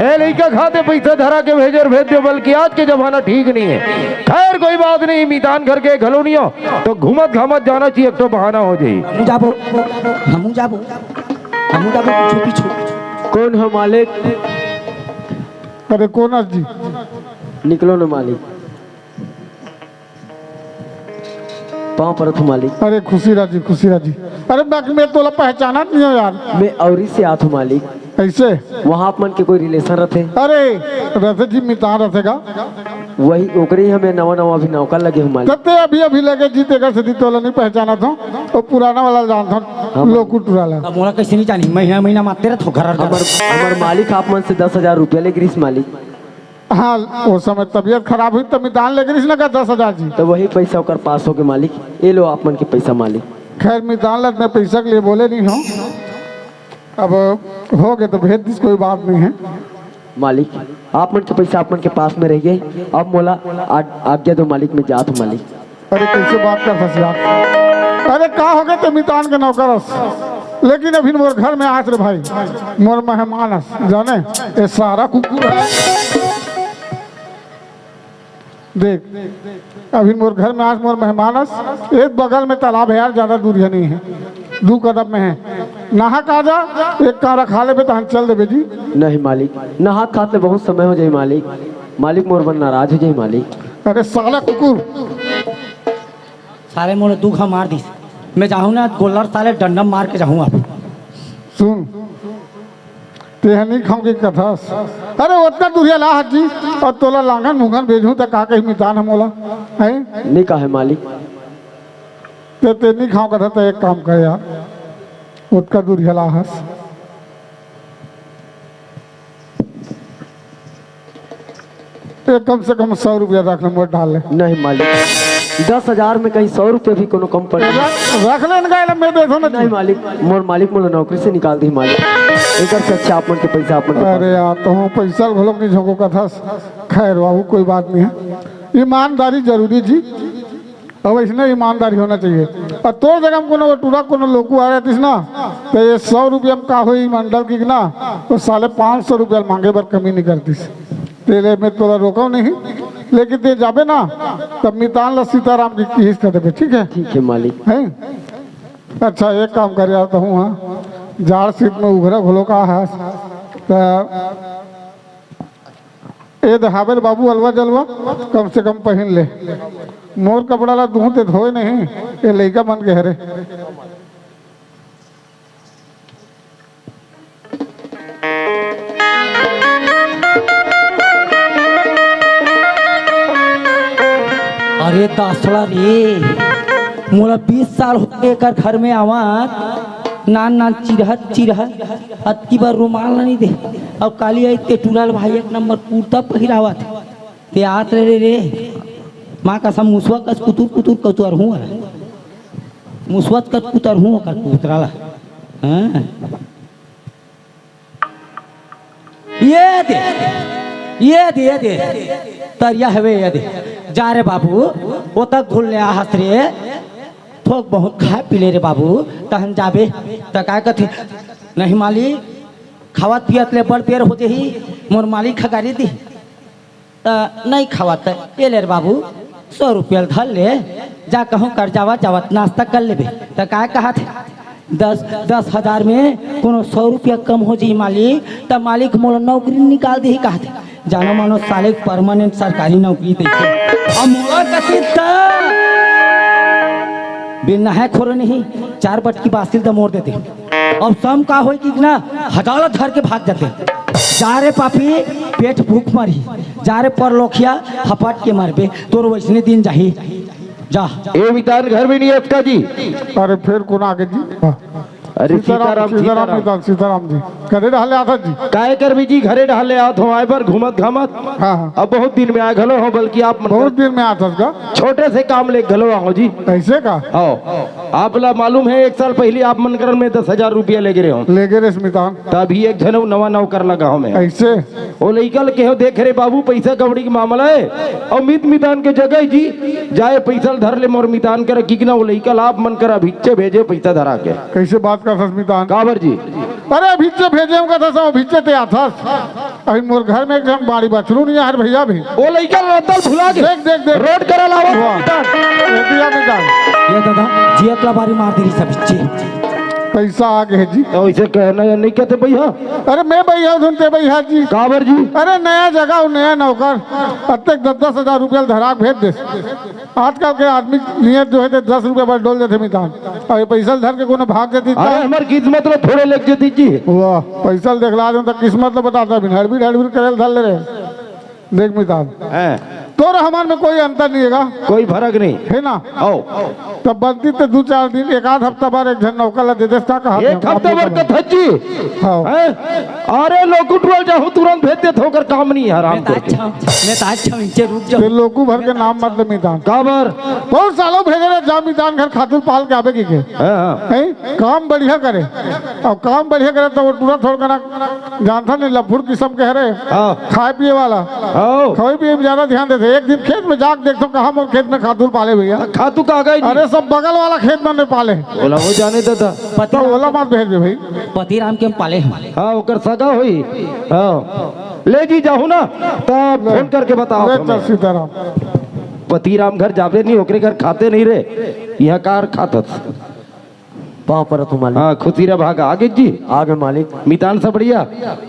ए लइका खाते पैसा धरा के भेजे अउ भेज दे, बल्कि आज के जमाना ठीक नहीं हे। खैर कोई बात नहीं, मितान घर के घलो नहीं हो, तो घूमत घामत जाना चाहिए, एक ठो बहाना हो जाही। हमू जाबो, हमू जाबो, हमू जाबो पीछू पीछू। कौन हो मालिक? अरे कौन आज जी? निकलो ना मालिक। पाँव परत हूँ मालिक। अरे खुशी रह जी, खुशी रह जी। अरे मैं, मैं तोला पहचानत नहीं हो यार। मैं औरी से आत हूँ मालिक। कैसे? वहाँ आप मन के कोई रिलेशन रथे? अरे रथे जी, मितान रथे का। वही ओकरे ही हमें नवा नवा अभी नौकर लगे हूँ मालिक। तब ते अभी अभी लगे जी, तेकर सेती तोला नहीं पहचानत हो। वो पुराना वाला जानत हो, हाँ। लोकू टुरा ला। अब मोला कैसे नहीं जानी, महीना महीना मारते रहत हो घर घर। हमर हमर मालिक आप मन से दस हजार रुपया ले गिरिस मालिक। हाँ, वो समय तबीयत खराब होइस त मितान ले गिरिस ना का दस हजार जी। तो वही पैसा ओकर पास हो गे मालिक। ये लो आप मन के पैसा मालिक। खैर मितान ला मैं पैसा के लिए बोले नहीं हूँ, अब हो गे तो भेज दिस, कोई बात नहीं है। मालिक, आप मन के पैसा आप मन के पास में रह गे। अब मोला आ-, आज्ञा दो मालिक, मैं जात हूँ मालिक। अरे कैसे बात करत हस यार? अरे का हो गे ते मितान के नौकर अस, लेकिन अभी मोर घर में आस रे भाई, मोर मेहमान अस, जाने ये सारा कुकुर है। देख अभी मोर घर में आस, मोर मेहमान अस, एक बगल में तालाब है यार, ज्यादा दूर है नहीं है, दू कदम में है। नहा का जा, एक कांरा खा लेबे तहन चल देबे जी। नहीं मालिक, नहात खात ले बहुत समय हो जाई मालिक। मालिक मोर मन नाराज हो जाई मालिक। अरे साला कुकुर। साले मोला दू घा मार दिस। मैं जाहूँ ना गोल्लर साले डंडम मार के जाहूँ अब। सुन, तेह नहीं खाऊं के कथस। अरे ओतना दूरिया ला हट जी, अउ तोला लांघन मुंघन भेजहूं त का कही मितान ह मोला, हैं? नहीं काहे मालिक। ते, ते नहीं खाऊं कथस त एक काम कर यार, ओतका दूरिया ला हस। ए, कम से कम सौ रुपया रख ले, मोर डाल ले। नहीं मालिक, दस हजार में कहीं सौ रुपया भी कोनो कम पड़ रख, रख ले इनका, मैं दे दो ना। नहीं मालिक, मोर मालिक मोला नौकरी से निकाल दी मालिक। एकर से अच्छा आप मन के पैसा आप मन के पास। अरे यार, तो हम पैसा घलोक नहीं झोंको कथस। खैर बाबू, कोई बात नहीं है, ईमानदारी जरूरी जी। अब इसने ईमानदारी होना चाहिए। अउ तोर जगह में कोनो टूरा, कोनो लोकू आ रहतिस ना, तो ये सौ रुपया में का होई मंडल की ना, तो साले पाँच सौ रुपया मांगे बर कमी नहीं करतिस। तेरे में तोला रोको नहीं, लेकिन ते जाबे ना, तब मितान ला सीताराम की किस्त कर देबे, ठीक है? ठीक है मालिक। हैं? अच्छा, एक काम कर यार, तो हूँ, हाँ, जाड़ शीत में उघरा घोलो का है, तो ए दे हाबे रे बाबू, अलवा जलवा कम से कम पहिन ले। मोर कपड़ा ला दूहूं ते धोए नहीं, ए लइका मन के हरे। अरे दासड़ा रे, मोला बीस साल हो गए एकर घर में आवत, नान नान चिरहत चिरहत अतकी बार रुमाल नहीं दे। अब काली आई ते टूरा ल भाई एक नंबर कुर्ता पहिरावत। ते आत रे रे, माँ कसम मुसवा कस कुतुर कुतुर कतुर हूँ। मुसवा कस कुतर हूँ ओकर कुतरा ला। हाँ। ये दे, ये दे, ये दे। तरिया हवे ये दे। जा रे बाबू, ओतक घुल ले आहस रे। थोक बहुत खा पी ले रे बाबू, तहन जाबे। त काय कथे? नहीं मालिक, खावत पियत ले बड़ बेर हो जही, मोर मालिक ह गारी दी। त नहीं खावत, ये ले रे बाबू, सौ रुपया धर ले, जा कहूँ कर जावत जावत नाश्ता कर लेबे। त काय कहत हे? दस, दस हजार में कोनो सौ रुपया कम हो जी मालिक, त मालिक मोला नौकरी निकाल देही कहत हे। जानो मानो साले परमानेंट सरकारी नौकरी देखे। अब मोला कथित त बिन नहाए खोरे नहीं, चार बटकी बासिल त मोर देते। अब सम का होई कि ना, हजाला धर के भाग जाते। जा रे पापी, पेट भूख मरही। जा रे परलोखिया, हपट के मरबे। तोर वैसने दिन जाही। जा। ए मितान घर में नहीं अतका जी। अरे फेर कोन आगे जी? हाँ। अरे सीताराम, सीताराम, सीताराम, सीताराम। मितान, सीताराम जी। करे डहले आथस जी? काय करबे जी, घरे डहले आत हो, आए बर घूमत घामत। हाँ, हाँ। अब बहुत दिन में आए घलो हो, बल्कि आप मन बहुत दिन में आथस का? छोटे से काम ले घलो आहो जी। ऐसे का? हाँ। आप ला मालूम है, एक साल पहली आप मन करन में दस हजार रुपया ले गे रहे हो। ले गे रहे मितान। तभी एक झन नवा नौकर लगा हो मैं। ऐसे? ओ लइका ल केहेंव, "देख रे बाबू, पइसा कौड़ी के मामला हे, अउ मित मितान के जगह हे जी, जाए पइसा ल धर ले मोर मितान करा, कि ना ओ लइका ल आप मन करा अभिच्चे भेजे पइसा धरा के।" कइसे बात करथस मितान? काबर जी? अरे अभिच्चे भेजे हूँ कथस, अभिच्चे ते आथस। अभी मोर घर में एक झन बाड़ी बछरू नइ हे भैया भी। ओ लइका ल रद्दा ल भुला के देख, देख, देख। रोड करा लावत वाह। मितान। ये दिया मितान। ये दादा, जियत ला बारी मार दे रही सब इच्चे। पइसा आ गे जी। तो इसे कहना या नहीं कहते भैया? अरे मैं बइहा धुन ते बइहा जी। काबर जी? अरे नया जगह अउ नया नौकर, अतेक दस दस हजार रुपया ल धरा के भेज दे। आजकल के आदमी नियत जो हे ते दस रुपया बर डोल देथे मितान। अउ ये पइसा ल धर के कोनो भाग जाती अरे त? हमर किस्मत ल थोड़े लेग जाती जी। वाह, पइसा ल देखला दे त किस्मत ल बताता बिन हड़बीड़ हड़बीड़ करे ल धर ले रहे। देख मितान, हैं। तोर हमर में कोई अंतर नहीं हे गा। कोई फरक नहीं। हे ना? आओ। तब बनती ते दू चार दिन, एक आध हफ्ता बर एक झन नौकर ला दे देस, का कहा एक हफ्ता बर कथस जी? हाँ। हैं? अरे लोकू टोल जाहूं, तुरंत भेज देथंव, ओकर काम नहीं हे, हराम मैं तो करके। अच्छा, मैं तो अच्छा, इनसे रुक जाओ। ते लोकू भर के नाम मत ले मितान। काबर? बहुत सालों भेजे रहे, जा मितान घर खातू पाल के आबे की के। हाँ, हाँ। हैं? काम बढ़िया करे। अब काम बढ़िया करे त ओ टूरा थोड़ कना जानथन नहीं, लफुर किसम के हरे। हाँ। खाए पिए वाला। हाँ। खाए पिए में ज्यादा ध्यान देथे। एक दिन खेत में जाके देखथंव, कहाँ मोर खेत में खातू पाले भैया। खातू कहाँ गे जी? अरे सब बगल वाला खेत मन में पाले। ओला ओ जाने दादा। त ओला मत भेज दे भाई। पतिराम के हम पाले हन। हाँ, ओकर सगा होही। हाँ। ले जी जाहू ना, तब फोन करके बताओ ले हमें। चल सीताराम। पतिराम घर जाबे नहीं, ओकरे घर खाते नहीं रे। इहाँ कार खातस। पाँव परत हूँ मालिक। हाँ, खुशी रह भागा। आगे जी। आगे मालिक। मितान सब बढ़िया?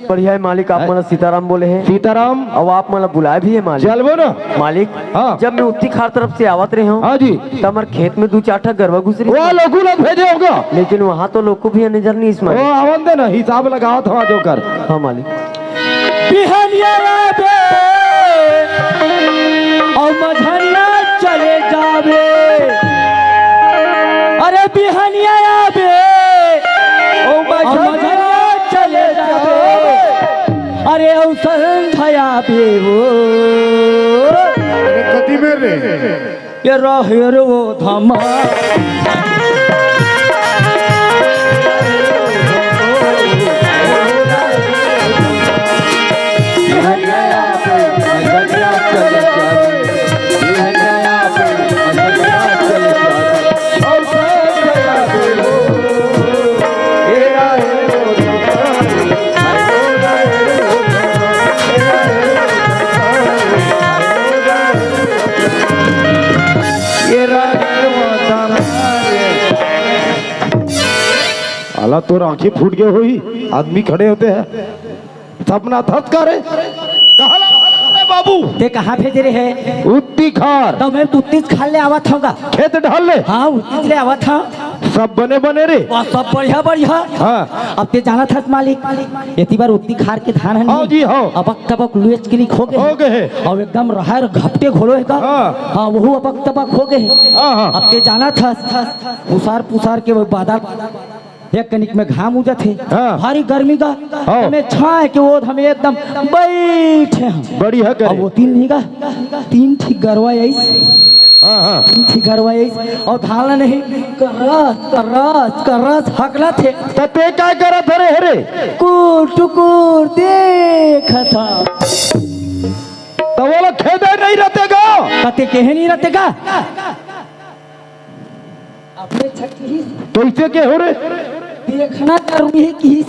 बढ़िया हे मालिक, आप हैं? मन सीताराम बोले हे। सीताराम। अउ आप मन बुलाए भी हे मालिक। चलबो ना। मालिक, हाँ। जब मैं उत्ती खार तरफ से आवत रहे हूँ, हाँ जी। त हमर खेत में दू चार ठा गरवा घुसरी। वो लोगू लोग भेजे होगा। लेकिन वहाँ तो लोगू भी नजर नहीं इस वो मालिक। आवन दे ना, हिसाब लगावत हवा जो कर। हाँ मालिक। बिहनिया आबे, अउ मझनिया चले जाबे। अरे बिहनिया आबे, अउ मझनिया चले जाबे। अरे अउ संझा आबे ओ। अरे कति बेर रे? ये रहे रे वो धमा। ये राजमाता आला तोर आँखी फूट गे होही, आदमी खड़े होते हैं। सपना थस का रे? कहाँ ला रे बाबू? ते कहाँ भेजे रहे? उत्ती खार। त मैं उत्तीच खार ले आवत हँव गा। खेत डहर ले? हाँ, उत्तीच ले आवत हँव। सब बने बने रे? वाह, सब बढ़िया बढ़िया। हाँ। अब ते जानत हस मालिक, एती बार उत्ती खार के धान हन हाँ जी, हाँ। अबक तबक लुएच के लिक हो गे। हो गे हे। अउ एकदम रहर घपटे घोलो हे का? हाँ। हाँ, वहू अबक तबक हो गे हे। हाँ, हाँ। अब ते जानत हस, पुसार पुसार के वो बादर, एक कनिक में घाम उजत हे। हाँ। भारी गर्मी का, हाँ। हमें छाए के ओध हमें एकदम बइठे हन। बढ़िया करे। अब वो तीन नहीं का, तीन ठी गरवा आइस। हाँ, हाँ। तीन ठी गरवा आइस। अउ धान ला नहीं, करस, करस, करस, हकलत हे। त ते काय करत हरे, हरे? कुर टुकुर देखत हँव। त ओला खेदे नहीं रहते गा? कते केहे नहीं रहते गा? अपने छक्की ही तो इसे के हो रे? देखना जरूरी हे कि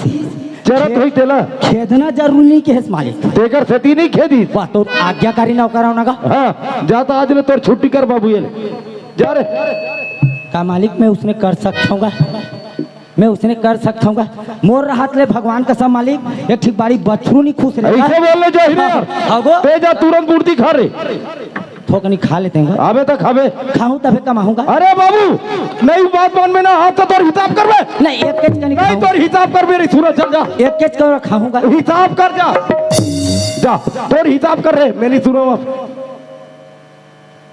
चरत होई तेला। खेदना जरूरी नहीं कि हे मालिक। तेकर सेती नहीं खेदी। वाह, तो आज्ञाकारी नौकर हँव ना गा। हाँ, जा त आज ले तोर छुट्टी कर बाबू, ये ले। जा रे। का मालिक, मैं उसने कर सकत हँव गा? मैं उसने कर सकत हँव गा? मोर रहत ले भगवान कसम मालिक, एक ठीक बाड़ी बछरू नहीं खुस रहे। अइसे बोल ले जाही रे यार। हाँ गो। ते जा तुरंत मूर्ति खा रे। थोकनी खा लेते हैं। अबे तो खाबे। खाहूं तभे कमाहूंगा। अरे बाबू, नहीं बात मान में ना, आज तो तोर हिसाब करबे। नहीं, एक केच कनी नहीं, खाहूंगा। तोर हिसाब करबे रे, सूरज, चल जा। एक केच कनी खाहूंगा। हिसाब कर जा। जा, तोर हिसाब कर रे, मैं नहीं सुनो अब।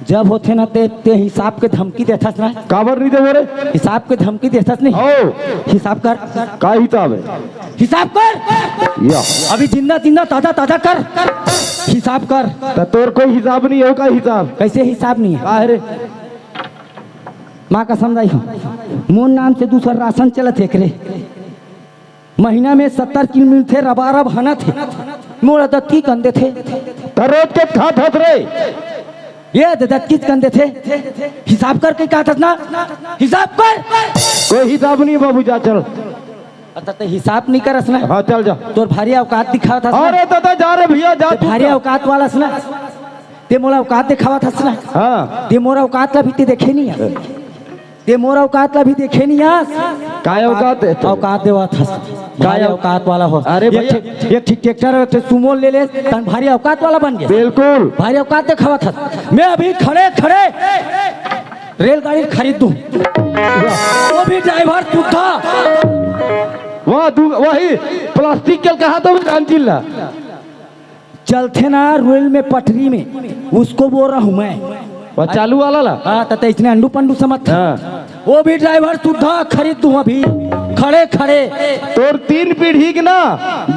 जब होथे ना ते, ते हिसाब के धमकी देथस ना। काबर नहीं देबो रे? हिसाब के धमकी देथस नहीं। ओ। हिसाब कर। का हिसाब है? हिसाब कर। या। अभी जिंदा जिंदा ताजा ताजा कर। हिसाब कर। त तोर कोई हिसाब नहीं है, का हिसाब? कैसे हिसाब नहीं है? का है रे? माँ कसम दाई हो, मोर नाम से दूसर राशन चलत हे एकरे। महीना में सत्तर किलो मिलथे, रबारब हनत हे। मोर दत्ती कन देथे। त रोज के खात हस रे? ये दत्ती कन देथे। हिसाब कर के का थस ना? हिसाब कर। कोई हिसाब नहीं बाबू, जा चल। अच्छा, ते हिसाब नहीं करस ना? हाँ, चल जा। तोर भारी औकात दिखावत हस ना? अरे दादा, जा रे भैया, जा ते तू भारी जा। औकात वाला हस ना? ते मोला औकात दिखावत हस ना? हाँ। ते मोर औकात ला भी ते देखे नहीं हस। ते मोर औकात ला भी देखे नहीं हस। काय औकात है? औकात देवत हस। काय भारी औ-, औकात वाला हो। अरे एक भैया। ठे-, एक ठे ट्रैक्टर, एक ठे सुमो ले ले, तन भारी औकात वाला बन गया। बिल्कुल। भारी औकात दिखावत हस। मैं अभी खड़े खड़े रेलगाड़ी खरीद दूं। वो भी ड्राइवर सुद्धा। वाह, दू-, वही प्लास्टिक के कहा तो भी रामजिल्ला। चलथे ना रेल में पटरी में, उसको बोल रहा हूँ मैं। वो चालू वाला ला? हाँ, त, त इसने अंडू पंडू समझ था। हाँ। वो भी ड्राइवर सुद्धा खरीद दूं अभी, खड़े खड़े। तोर तीन पीढ़ी के ना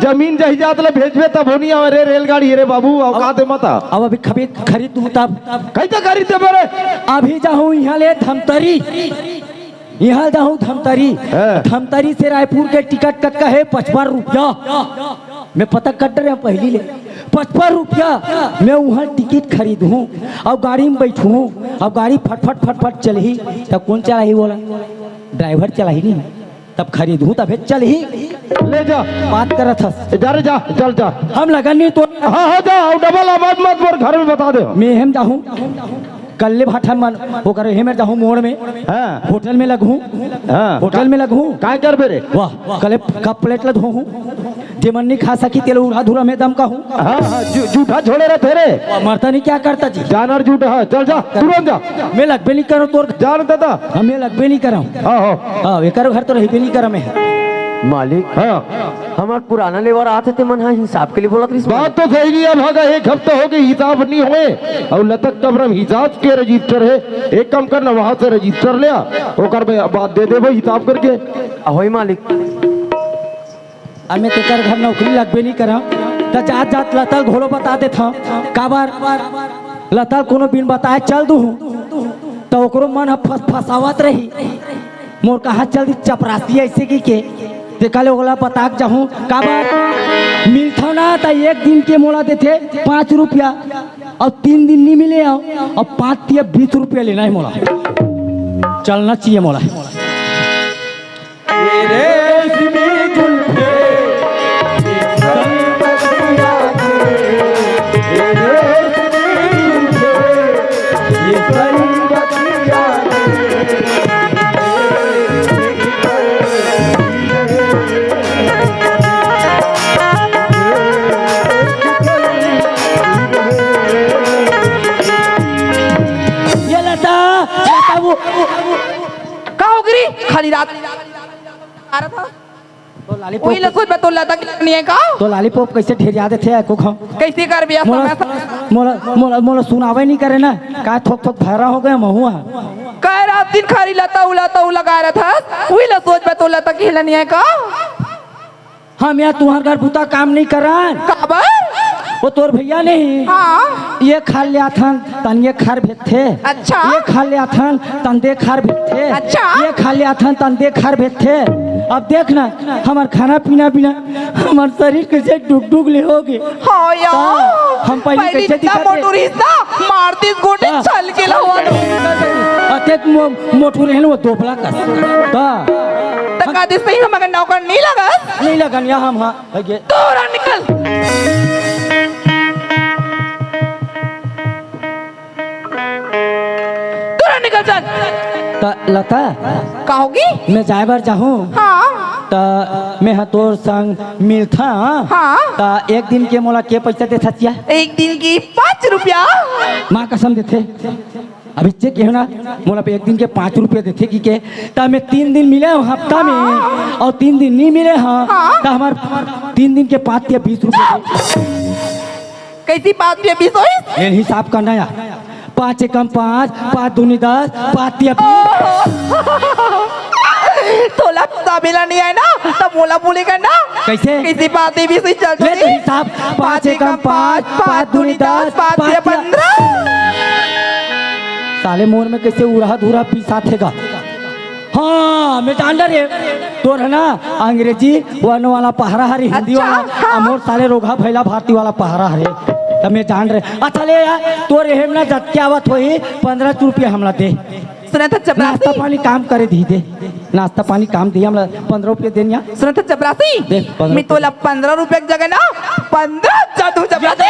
जमीन जायदाद ला भेजबे तब होनी आवे रे रेलगाड़ी रे बाबू, औकात मत आ। अब अभी खबी-, खरीद दूं तब। कैसे खरीद देबे रे? अभी जाहूं यहाँ ले धमतरी, यहाँ जाहूं धमतरी। हाँ। धमतरी से रायपुर के टिकट कतका हे? पचपन रुपया। मैं पता कट रहे हूँ पहली ले, पचपन रुपया। मैं वहाँ टिकट खरीदहूँ अउ गाड़ी में बैठहूँ अउ गाड़ी फटफट फटफट चलही, तब कौन चलाही बोला? ड्राइवर चलाही नहीं, तब खरीदहूँ तभे चलही। ले जा। बात करत हस। ए, जा रे, जा, चल जा। हम लगन नहीं तो। हाँ, हाँ, जा, अउ डबल आवाज मत बोल, घर में बता दे। मैं हम जाहूँ। कल्ले भाठा मन, ओकर हेमेर जाहूं मोड़ में, हाँ। होटल में लगहूं। हाँ। होटल में लगहूं। काय करबे रे? वाह, कले कप प्लेट ल धोहूं। जेमन नहीं खा सकी, तेल उड़ा धुरा में दम कहूं। हाँ, हाँ, जू-, जूठा छोड़े रहते रे। वाह, मरता नहीं क्या करता जी? जानर जूठा है, चल जा, तुरंत जा। मैं लगबे नहीं करो तोर। जान दादा। हम मैं लगबे नहीं करो। हाँ, हाँ। हाँ, एकर घर तो रहबे नहीं करो मैं। मालिक। हाँ। हमर पुराना लेबर आथे, ते मन ह हिसाब के लिए बोलत रहिस। बात तो सही नहीं है भागा, एक हफ्ता हो गए हिसाब नहीं होए। अउ लतक कमरा में हिसाब के रजिस्टर है, एक काम करना, वहां से रजिस्टर ले आ, ओकर बा-, बाद दे देबो हिसाब करके। अहोई मालिक। अब मैं तेकर घर नौकरी लगबे नहीं करा, त जात जात लतल घोलो बता देत हंव। काबर लतल कोनो बिन बताए चल दूहूं, त ओकरो मन ह फस-, फसावत रही। मोर कहा चल दी चपरासी ऐसे की के, ते कल ओला बता के जाहूं, काबर मिलथव ना त एक दिन के मोला देथे पाँच रुपया, अउ तीन दिन नहीं मिले हो, अउ पाँच तिया बीस रुपया लेना है मोला, चलना चाहिए मोला। ये लता, लता वो, का हो गिरी? खाली रात आ रहा था। तो लालीपॉप वही लखुत बा, तो लता के नहीं है का? तो लालीपॉप कैसे ढेरिया देथे एको खाओ? कैसे कर बिया मोला, समय से? मोला, मोला, मोला सुनावे नहीं करे ना, का थोक थोक भरा हो गया महुआ। कह रात दिन खाली लता उलता उलगा रहा था, वही ला सोच बा, तो लता के हिला नहीं है का? हम यहाँ तुम्हार घर बुता काम नहीं करन। काबर? वो तोर भैया नहीं। हाँ। ये खा ले आथन, तन ये खार भेजथे। अच्छा। ये खा ले आथन, तन दे खार भेजथे। अच्छा। ये खा ले आथन, तन दे खार भेजथे। अब देख ना, हमर खाना पीना बिना हमर शरीर कैसे डुग डुग ले होगे। हाँ यार। हाँ, हम पहले पहले कैसे इतना दिखत मोटू रहे? रिश्ता, मारतीस गोटे हाँ। छल के लहुआ। अतेक मो-, मोटू रहन वो दोबला कस। हाँ। त का दे सही में मगर नौकर नहीं लगस? नहीं लगन या हम, हाँ। आगे। तोरा निकल। तोरा निकल चल। त लता। का होगी? मैं जाए बर जाहूँ। हाँ। त मैं ह तोर संग मिलथा। हाँ। त एक दिन के मोला के पैसा देथस या? एक दिन की पाँच रुपया। माँ कसम देथे। अभी चेक किहे ना, मोला एक दिन के पाँच रुपया देथे कहिके। त मैं तीन दिन मिले हँव हफ्ता में, हाँ। अउ तीन दिन नइ मिले हँव, हाँ। त हमर तीन दिन के पाँच तिया बीस रुपया दे। कइसे पाँच तिया बीस होइस? ये हिसाब करना यार। पाँच एकम पाँच, पाँच दूनी दस, पाँच तिया बीस। ओहो। तोला तबेला नइ आय ना, त मोला बोले कर ना। कइसे? कइसे पाँच तिया बीस होइस, चल तो ले तो दे। हिसाब, पाँच एकम पाँच, पाँच दूनी दस, पाँच तिया पंद्रह। साले मोर में कइसे उरहा धुरहा पिसाथे गा। हाँ, मैं जान डरेंव। तोर हे ना अंग्रेजी वर्ण वाला पहरा हरे, हिंदी अच्छा, वाला, हाँ। अउ मोर साले रोगहा भइला भारती वाला पहरा हरे। त मैं जान डरेंव। अच्छा ले यार, तोर एहम ना जतके आवत होही, पंद्रह रुपया हमला दे। सुनत हस चपरासी? नाश्ता पानी काम करे दिही दे। नाश्ता पानी काम दिही हमला, पंद्रह रुपया दे ना। सुनत हस चपरासी? दे, पंद्रह मैं तोला पंद्रह रुपया के जगह ना, पंद्रह हजार दूँ चपरासी।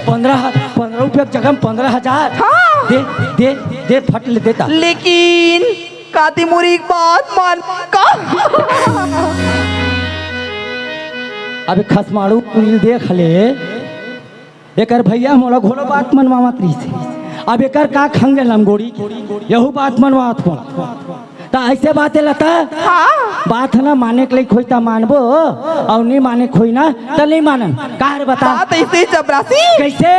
पंद्रह, पंद्रह रुपया के जगह में पंद्रह हजार। हाँ। दे, दे, दे, फट ले देता। लेकिन काती मोर एक बात मान का। अबे खसमाड़ू कुल देख ले, एकर भइया मोला घलो बात मनवावत रहिस हे। अब एकर का खंगे लंगोड़ी के, यहू बात मनवावत मोला। त अइसे बात हे लता, हाँ। बात हे ना, माने के लइक होही त मानबो, अउ नइ माने के होही ना, त नइ मानन। का रे बता? बात अइसे चपरासी। कइसे?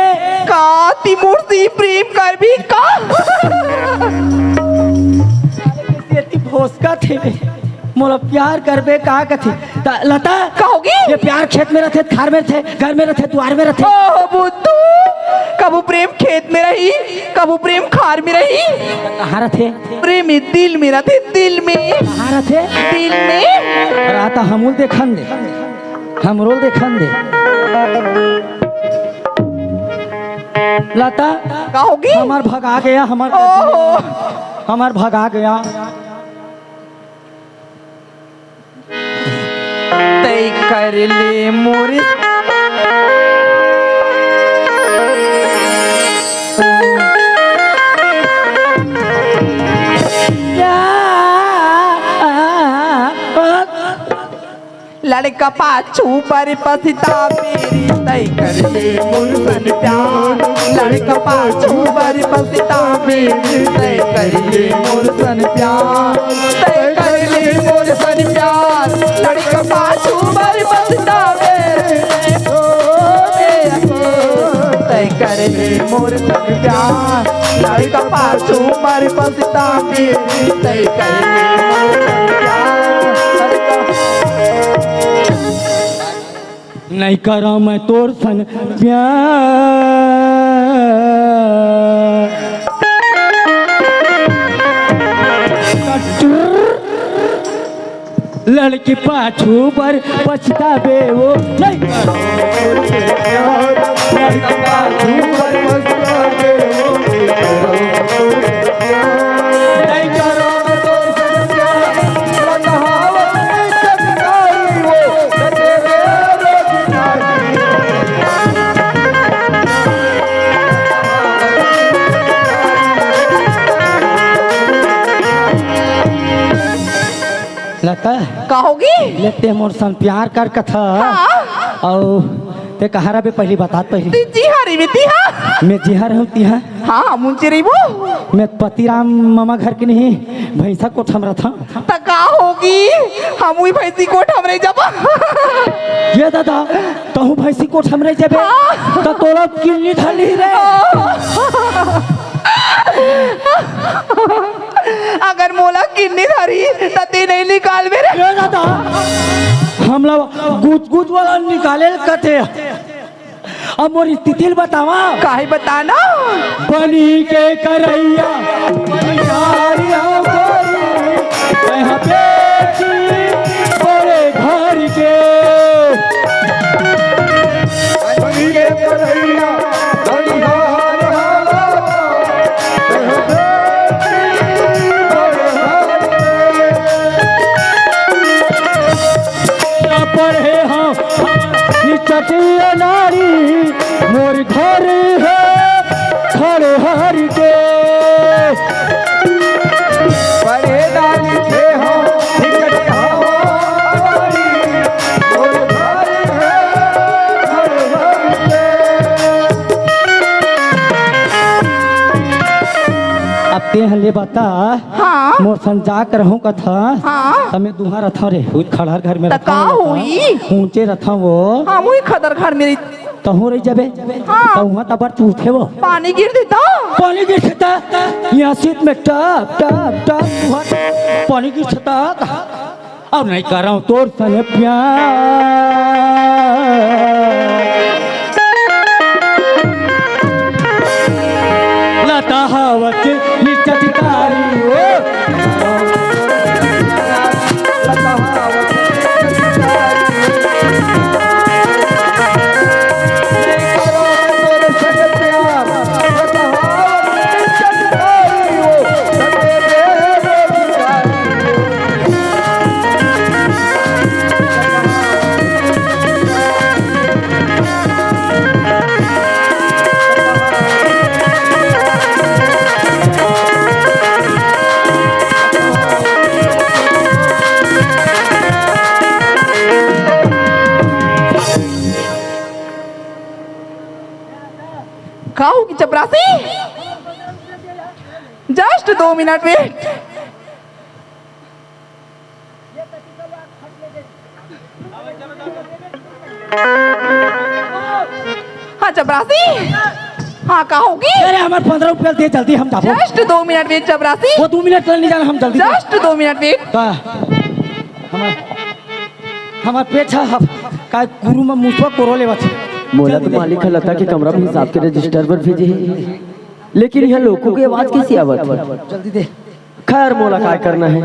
काती मोर से प्रेम करबे का? एती भोसकथे। मोला प्यार करबे का कथे? त लता, का होगे? ये प्यार खेत में रथे, खार में रथे, घर में रथे, दुआर में रथे। ओहो बुद्धू, कभू प्रेम खेत में रही, कभू प्रेम खार में रही। कहाँ रथे? प्रेम ये दिल में रथे, दिल में। कहाँ रथे? दिल में। अरे त हमू ल देखन दे, हमरो ल देखन दे। लता, का होगे? हमर भगा गया, हमर ओहो। हमर भगा गया। तय कर ले मोर लड़का पाछू बर पछतावे रे, तय कर ले मोर सन प्यार। लड़का पाछू बर पछतावे रे, तय कर ले मोर सन प्यार। तय कर ले मोर सन प्यार। लड़का पाछू बर पछतावे रे, ओ रे, तय कर ले मोर सन प्यार। लड़का पाछू बर पछतावे रे, तय कर ले मोर सन प्यार। लड़का नइ करँव मैं तोर सन प्यार। लड़की पाछू बर पछतावे वो, नइ करँव। लड़की पाछू बर पछतावे वो, नइ करँव। लता, का होगे? ले ते मोर सन प्यार कर कथा। हाँ। अउ ते कहाँ रबे पहली बतात पहली। ते जिहाँ रहिबे तिहाँ। मैं जिहाँ रहूँ तिहाँ। हाँ, मुंचे रहिबो। मैं पतिराम ममा घर के नहीं, भैंसा कोठा में रथँव। त का होगे? हमू भैंसी कोठा में रहि जाबो। ये दादा, तहूँ भैंसी कोठा में रहि जाबे? हाँ। त तोला किन्नी धर लिही रे। अगर मोला किन्नी धरही, त ते नइ निकालबे रे। ये दादा, हमला गुदगुद वाला निकाले ल कथे। अब मोर स्थिति ल बतावा। काहे बताना? बनी के करैया, बनिहारी हो गोरी, तैं ह बेटी बड़े घर के। बनी के करैया, बनिहारी हो गोरी, तैं ह बेटी बड़े घर के। पढ़े हँव निचटिया नारी, मोर घर हे खड़हर के। पढ़े ना लिखे हँव निचटिया तें ह ले बता। हाँ। मोर संग जा कर रहूं कथा। हाँ। त मैं दुहा रथव रे, उही खड़हर घर में त रथव का वो। होई? ऊंचे रथव वो। हाँ, उही खदर घर में रही। तहूं रही जाबे। हाँ। त उहां त बड़ चूथे वो। पानी गिर देता। पानी गिर देता। यहाँ सीत में टप, टप, टप, तुहर पानी गिर देता। अब नहीं करव तोर सने प्यार। लता हवत निचटकारी हो। लता हवत निचटकारी हो। नहीं करव तोर सने प्यार। लता हवत निचटकारी हो। का होगे चपरासी? Just दो मिनट wait। हाँ चपरासी। हाँ, का होगे? अरे, हमर पंद्रह रुपया दे, जल्दी हम जाबो। Just दो मिनट wait चपरासी। वो दो मिनट ले नहीं जाना, हम जल्दी। Just दो मिनट wait। का? हमर, हमर पेट ह, ह, का गुरु में मुसवा कोरो लेवत हे। मोला जल्दी तो दे। मालिक ह लता के कमरा में हिसाब के रजिस्टर पर भेजे हे, लेकिन यहाँ लोगों की आवाज कैसी आवत हे? जल्दी दे। खैर, मोला काय करना हे,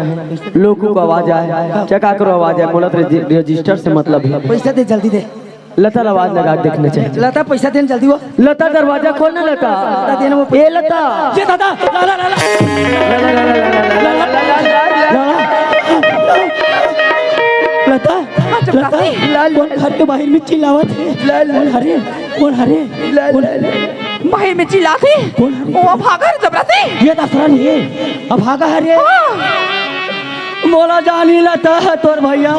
लोगों को आवाज आए, चाहे काकरो आवाज आए, मोला तो रजि-, रजिस्टर से मतलब हे। पैसा दे, जल्दी दे। लता ला आवाज लगा के देखना चाहिए। लता, पैसा दे ना जल्दी वो। लता, दरवाजा खोल ना लता। लता दे ना वो। ए लता। ये दादा, ला, ला, ला, ला। लता, हाँ, चुप लता, रह। कोन घर के बाहिर में चिल्लावत हे? कोन हरे? कोन हरे? कोन? बाहिर में चिल्लात हे। कोन हरे? वो अभागा रे चपरासी। ये दसरा नहीं हे, अभागा हरे। हाँ। मोला जानी लता ह तोर भैया,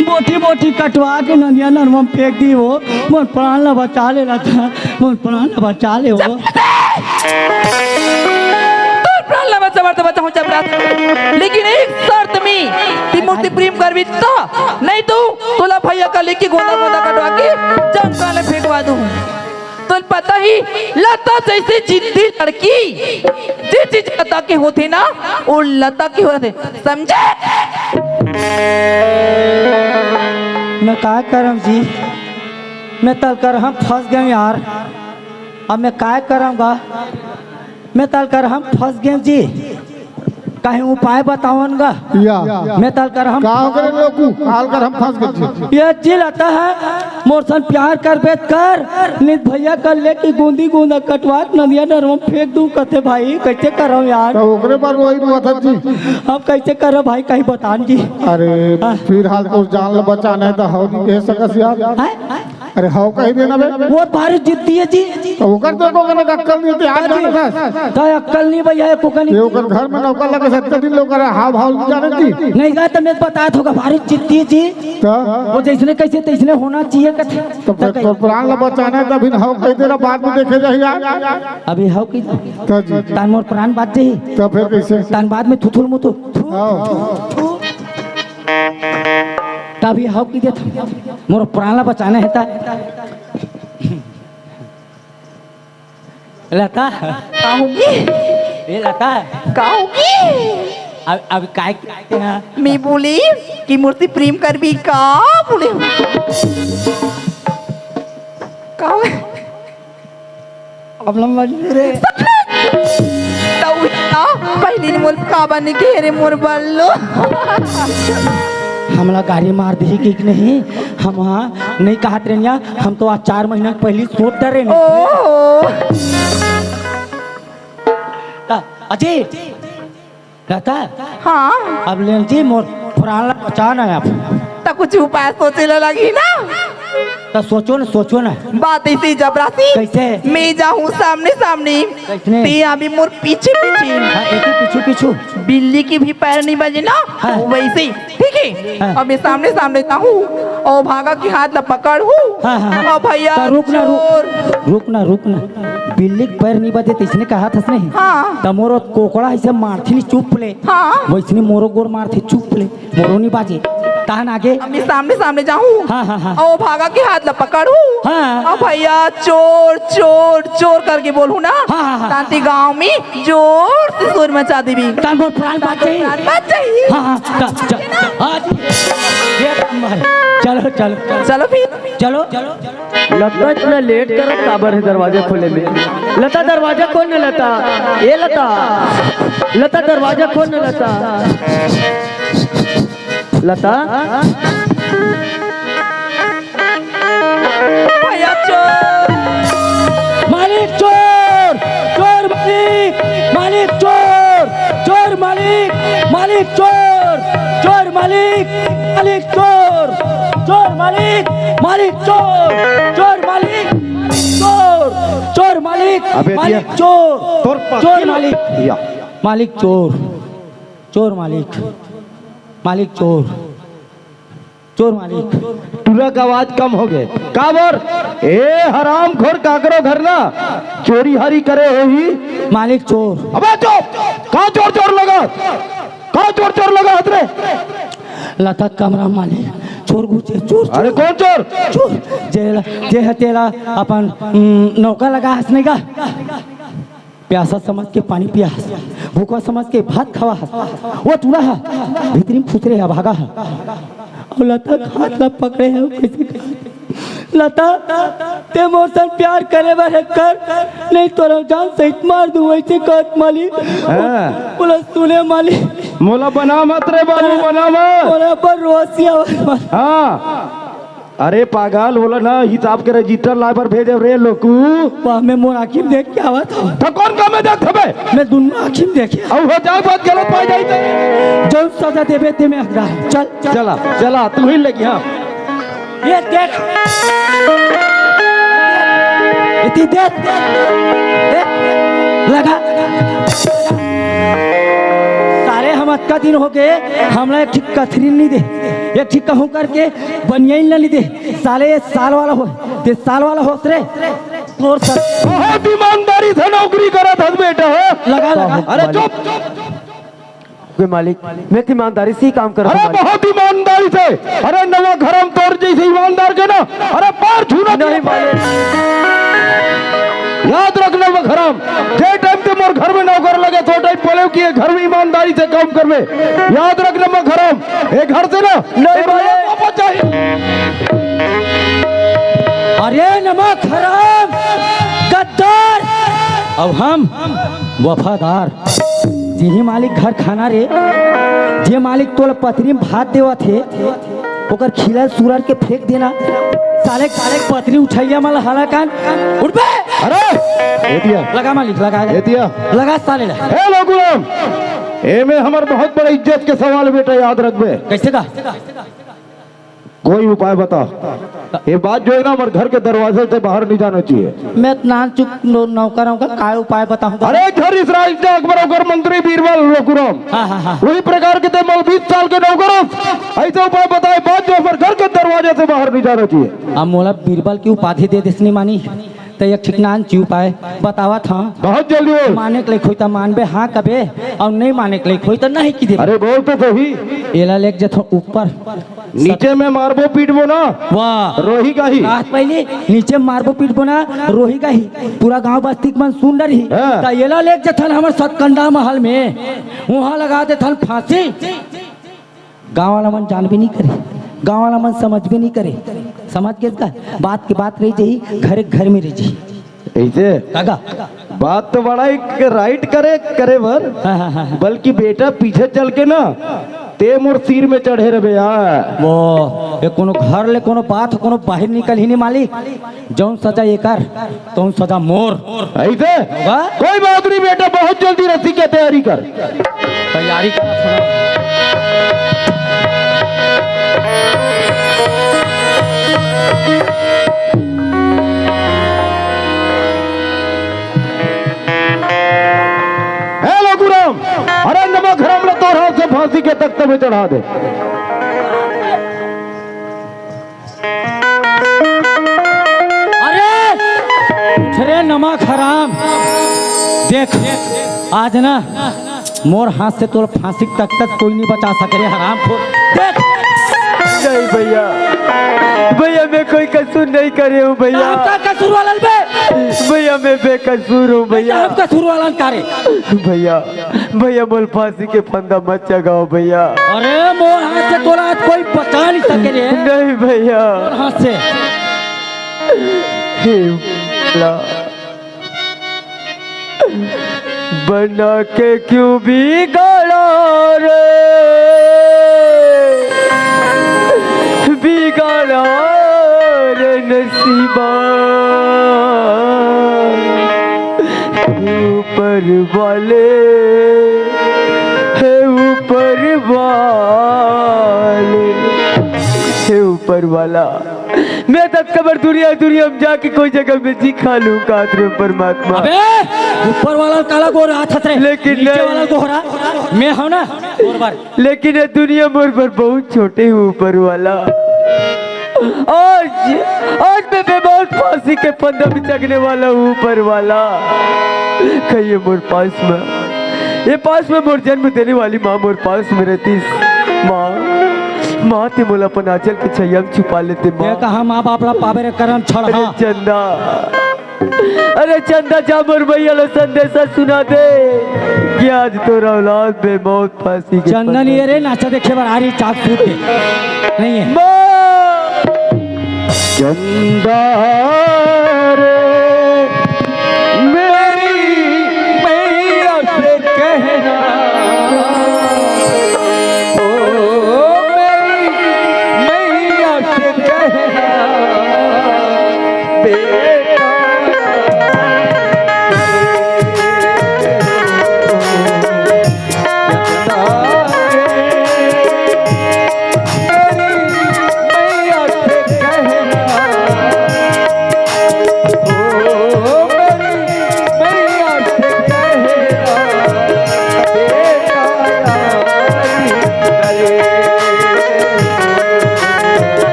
बोटी बोटी कटवा के नदिया नरवा में फेंक दी हो। मोर प्राण ला बचा ले लता, मोर प्राण ला बचा ले हो। तोर प्राण ला बचावत बचाहूं चपरासी, लेकिन एक शर्त में, तें मोर से प्रेम करबे त, नहीं तो तोला भैया का लेके गोंदा गोंदा कटवा के जंगल में फेंकवा दूं। तोला पता हे, लता जैसे जिद्दी लड़की, जे चीज लता के होथे ना, वो लता के होथे, समझे? मैं काय करंव जी, मैं तलकर हम फंस गेंव यार। अब मैं काय करंव गा, मैं तलकर हम फंस गेंव जी। कहीं उपाय बतावन गा। या। मैं तलकर हम का हो करे लोकू, काल कर हम फंस गेंव जी। ये जी लता ह, मोर सन प्यार करबे त कर, नहीं त भैया का लेके गोंदी गोंदा कटवा के नदिया नरवा में फेंक दूं कथे भाई, कैसे करंव यार? त ओकरे बर वही हुआ था जी। अब कैसे करंव भाई, कहीं बतान जी। अरे, हाँ। फिर हाल को जान ल बचाना हे त हव नहीं कह सकस यार। हैं? अरे हव कही देना बे। वो भारी जिद्दी हे जी। त ओकर तो एको कने अक्कल नहीं होती, आज जी। जाने था। त अक्कल नहीं भैया, एको कने। ये ओकर घर में नौकर लगे सत्तर दिन लोग करे, हाव भाव नहीं जाने जी। नहीं गा, त मैं बतात हों गा, भारी जिद्दी हे जी। त? वो जैसने कहिथे तैसने होना चाहिए कथे। त फिर तोर प्राण ला बचाना हे, तभी न हव कही देना, बाद में देखे जाही यार। अभी हव कही। त जी। तहान मोर प्राण बाच जाही। त फिर कैसे? तहान बाद में थुथुल मुथुल। थू, हाँ। थू, थू। तभी हव कही देत हंव। मोर प्राण ला बचाना हे त। लता। का होगे? ए लता। का होगे? अब, अब काय कहते हैं? मैं बोले कि मोर से प्रेम करबे का बोले? का हो? अब लंबा नहीं रे। तऊ ना, पहली ने मोर काबर नहीं कहे रे मोर बल्लो। हमला गारी मार दिही कि नहीं? हम हाँ नहीं कहत रहनिया, हम तो आज चार महीना पहली सोच डरे नहीं। ओहो। त अजय, लता, हाँ। अब लेन जी मोर प्राण ला बचाना हे अब। त कुछ उपाय सोचे ला लगही ना। त सोचो ना, सोचो ना। बात ऐसी चपरासी। कैसे? मैं जाहूं सामने सामने। कैसने? तें आबे मोर पीछे पीछे। हाँ, एके पीछू पीछू। बिल्ली के भी पैर नहीं बजे ना, हाँ। वैसे ही। ठीक हे? हाँ। अब मैं सामने सामने जाहूं अउ अभागा के हाथ ला पकड़हूं। हाँ, हाँ, हाँ। अउ भैया त रुक ना, रुक। चोर। रुक ना, रुक ना। बिल्ली के पैर नहीं बजे, तइसने कहत हस नहीं? हाँ। त मोरो कोकड़ा अइसे मारथे नहीं चुप ले। हाँ। वइसने मोरो गोड़ मारथे चुप ले, मोरो नहीं बाजे। तहन आगे? अब मैं सामने सामने जाहूँ। हाँ, हाँ, हाँ। अउ भागा के हाथ ला पकड़हूँ। हाँ। अउ भैया चोर, चोर, चोर करके बोलहूँ ना। हाँ, हाँ, हाँ। तांती गाँव में जोर से शोर मचा देबे। तहन मोर प्राण बाँच जाही। प्राण बाँच जाही। हाँ, हाँ, च-, च-, च-, हाँ, ये काम है। चलो, चलो, चलो। चलो फिर। चलो। लता इतना लेट करत काबर हे दरवाजा खोले में? लता, दरवाजा खोल न लता। ए लता, लता, दरवाजा खोल न लता। लता। भैया चोर। मालिक चोर, चोर मालिक, मालिक चोर, चोर मालिक, मालिक चोर, चोर मालिक, मालिक चोर, चोर मालिक, मालिक चोर, चोर मालिक, चोर, चोर मालिक, अबे मालिक दिया। चोर, तोर पति चोर लो-, मालिक, या। मालिक चोर, चोर मालिक, मालिक चोर, चोर मालिक। टुरा का आवाज कम हो गए। काबर? ए हरामखोर, काकरो घर ना चोरी हारी करे होही। मालिक चोर। अबे चुप! का चोर चोर लगा? का चोर चोर लगा हत रे? लता कमरा मालिक, चोर घुसे, चोर, अरे चोर। कौन चोर? चोर, जे, जे ह तेला अपन, उम, नौकर लगा हस नहीं का? प्यासा समझ के पानी पिया हस, भूखा समझ के भात खावा हस। वो टूरा ह, भीतरी में खुसरे ह, भागा ह। अउ लता के हाथ ला पकड़े ह, कइसे कहत, लता, ते मोर संग प्यार करे बर हे कर, नहीं तोर जान सहित मार दूं, वइसे कहत मालिक। हाँ। बोला, सुने मालिक। मोला बना मत रे बाबू, बना मत। मोला पर रोसिया मत। हाँ। अरे पागल, बोला ना, हिसाब के रजिस्टर लाए बर भेजे रे लोकू। वाह, मैं मोर आँखी में देख के आवत हूँ। तो कौन काम में देख हबे? मैं दोनों आँखी में देखे। अउ हो जाए बात गलत पाई जाई तो? जौन सजा देबे ते में हकदार। चल, चल। चला, चला, तू ही लेके, हाँ। ये देख। इतनी देर। देख। लगा। सारे हम अतका दिन हो गए, हमला एक ठीक कथरी नहीं दे। एक ठीक कहूँ करके बनियाइन ला नहीं दे। साले ये साल वाला हो, ते साल वाला होस रे। तोर सर। बहुत ईमानदारी से नौकरी करत हस बेटा, हो? लगा, लगा। अरे चुप। के मालिक, मैं तो ईमानदारी से ही काम करत हूँ, अरे मालिक। बहुत ईमानदारी से। अरे नवा घरम तोर जैसे ईमानदार के ना, अरे पैर छूना नहीं, मालिक। याद रख नवा घरम, जे टाइम ते मोर घर में नौकर लगे, तो टाइम बोले कि ये घर में ईमानदारी से काम करबे। याद रख नवा घरम, ये घर से ना, नहीं, मालिक। वापस जाही। अरे नवा घरम, गद्दार, अब हम वफादार। जिही मालिक घर खाना रे, जे मालिक तोला पतरी में भात देवत हे, ओकर खिलल सुरर के फेंक देना। साले, साले पतरी उठइया मन ला हलाकान। उठ बे! अरे! ए दिया। लगा मालिक, लगा। ए दिया। लगा साले ला। ए लोगुराम, एमे हमर बहुत बड़ा इज्जत के सवाल बेटा, याद रखबे। कैसे का? कोई उपाय बता। ये बात जो है ना, हमारे घर के दरवाजे से बाहर नहीं जाना चाहिए। मैं नान चुक नौ-, नौकरों का काय उपाय बताऊं तो? अरे, घर इस राज के अकबर, अकबर मंत्री बीरबल लोकुराम। हाँ, हाँ, हाँ। वही प्रकार के ते मल बीस साल के नौकर हो, ऐसे उपाय बताए, बात जो हमारे घर के दरवाजे से बाहर नहीं जाना चाहिए। अब मोला बीरबल की उपाधि दे देसनी मानी, तो एक ठीक नान ची उपाय बतावत हाँ। बहुत जल्दी बोल। माने के लायक होई त मानबे, हाँ कबे, और नहीं माने के लायक होई त नहीं की देबे। अरे बोल तो सही। एला लेके जथो ऊपर। नीचे में मारबो पीटबो ना। वाह। रोही गाही। कहा पहले नीचे मारबो पीटबो ना, रोही गाही। पूरा गांव बस्ती के मन सुन डरही। हाँ। त एला लेके जथन हमर सतकंडा महल में, वहां लगा देथन फांसी। गांव वाला मन जानबे नहीं करे, गांव वाला मन समझबे नहीं करे। समझ गेस का? बात के बात रही जाही, घर घर में रही जाही। ऐसे? काका। बात तो बड़ा एक राइट करे, करे बर, हाँ, हाँ, हाँ, हाँ। बल्कि बेटा पीछे चल के ना, ते मोर सिर में चढ़े रहे यार। वो, ये कोनो घर ले कोनो बात, कोनो बाहर निकल ही नहीं मालिक। जौन सजा एकर, तौन सजा मोर। ऐसे? होगा? कोई बात नहीं बेटा, बहुत जल्दी रस्सी की तैयारी कर। तैयारी कर। हे लोकुराम, अरे नमक हराम ला तोर हाथ से फांसी के तख्ते में चढ़ा दे। अरे! अरे नमक हराम, देख, आज ना मोर हाथ से तोर फांसी तक तक कोई नहीं बचा सके रे हरामखोर। देख। नहीं भैया, भैया मैं कोई कसूर नहीं करे हूँ भैया। हमका कसूर वाला बे। भैया मैं बेकसूर हूँ भैया। हम कसूर वाला का रे। भैया, भैया मोल फांसी के फंदा मत चगाओ भैया। अरे मोर हाथ से तोला आज कोई बचा नहीं सके रे। नहीं भैया। मोर हाथ से। हे भोला, बना के क्यों बिगाड़ा रे, बिगाड़ा रे नसीबा। हे ऊपर वाले, हे ऊपर वाले, हे ऊपर वाला, मैं तब कबर दुनिया दुनिया में जाके कोई जगह में जी खा लूं कात रे परमात्मा। अबे ऊपर वाला काला गोर हाथ हथरे। लेकिन नीचे नहीं। वाला गोहरा मैं हूं ना। गोर बार। लेकिन ये दुनिया मोर पर बहुत छोटे हूँ ऊपर वाला। आज, आज मैं बेमौत फांसी के फंदा में चगने वाला हूँ ऊपर वाला। कहिए मोर पास में, ये पास में मोर जन्म देने वाली माँ मोर पास में रहती। माँ, माँ ते मोला अपन आंचल के छैया में छुपा लेते माँ। ये कहा माँ बाप ला पावे रे करम छड़ अरे हाँ। चंदा, अरे चंदा जा मोर भैया ला संदेशा सुना दे कि आज तोर औलाद बेमौत फांसी के चंदन ये रे नाचा देखे बर आ रही चाक सूत के। नहीं है। माँ। चंदा रे मेरी मैया से कहना, ओ मेरी मैया से कहना, बेटा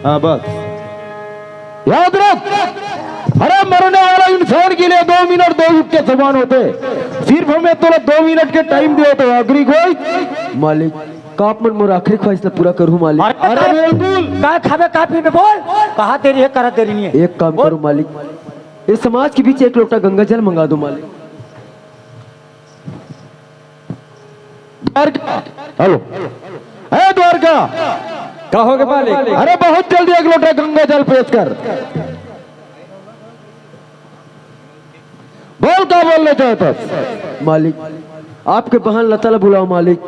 हाँ बस। याद रख, अरे मरने वाला इंसान के लिए दो मिनट दो युग के समान होते। सिर्फ हमें तोला दो मिनट के टाइम दिए तो आखिरी ख्वाहिश। मालिक, का आप मन मोर आखिरी ख्वाहिश ला पूरा करहूँ मालिक। अरे बिल्कुल। का खाबे का पीबे बोल। कहा देरी है करा देरी नहीं है। एक काम करो मालिक, इस समाज के बीच एक लोटा गंगा जल मंगा दो मालिक। द्वारका, हेलो, ए द्वारका, का होगे मालिक? अरे बहुत जल्दी एक लोटा गंगा जल पेश कर। बोल, का बोलना चाहता? मालिक, आपके बहन लता ला बुलाओ मालिक।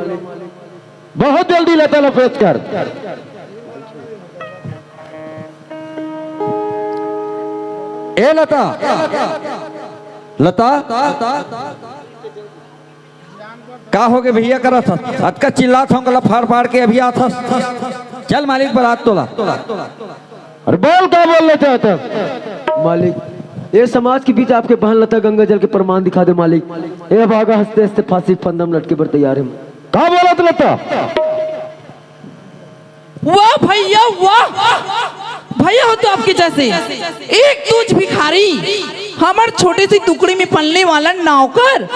बहुत जल्दी लता ला पेश कर। ए लता, लता, का होगे भैया करत हस? अतका चिल्लात हंव गला फाड़ फाड़ के अभी आत हस। चल मालिक बरात तोला। अरे बोल, का बोलना चाहत हस? मालिक, ये समाज के बीच आपके बहन लता गंगा जल के प्रमाण दिखा दे मालिक। ए भागा हंसते हंसते फांसी के फंदा में लटके बर तैयार है। का बोलत लता? वाह भैया वाह, भैया हो तो आपके जैसे एक दूज भिखारी हमर छोटे सी टुकड़ी में पलने वाला नौकर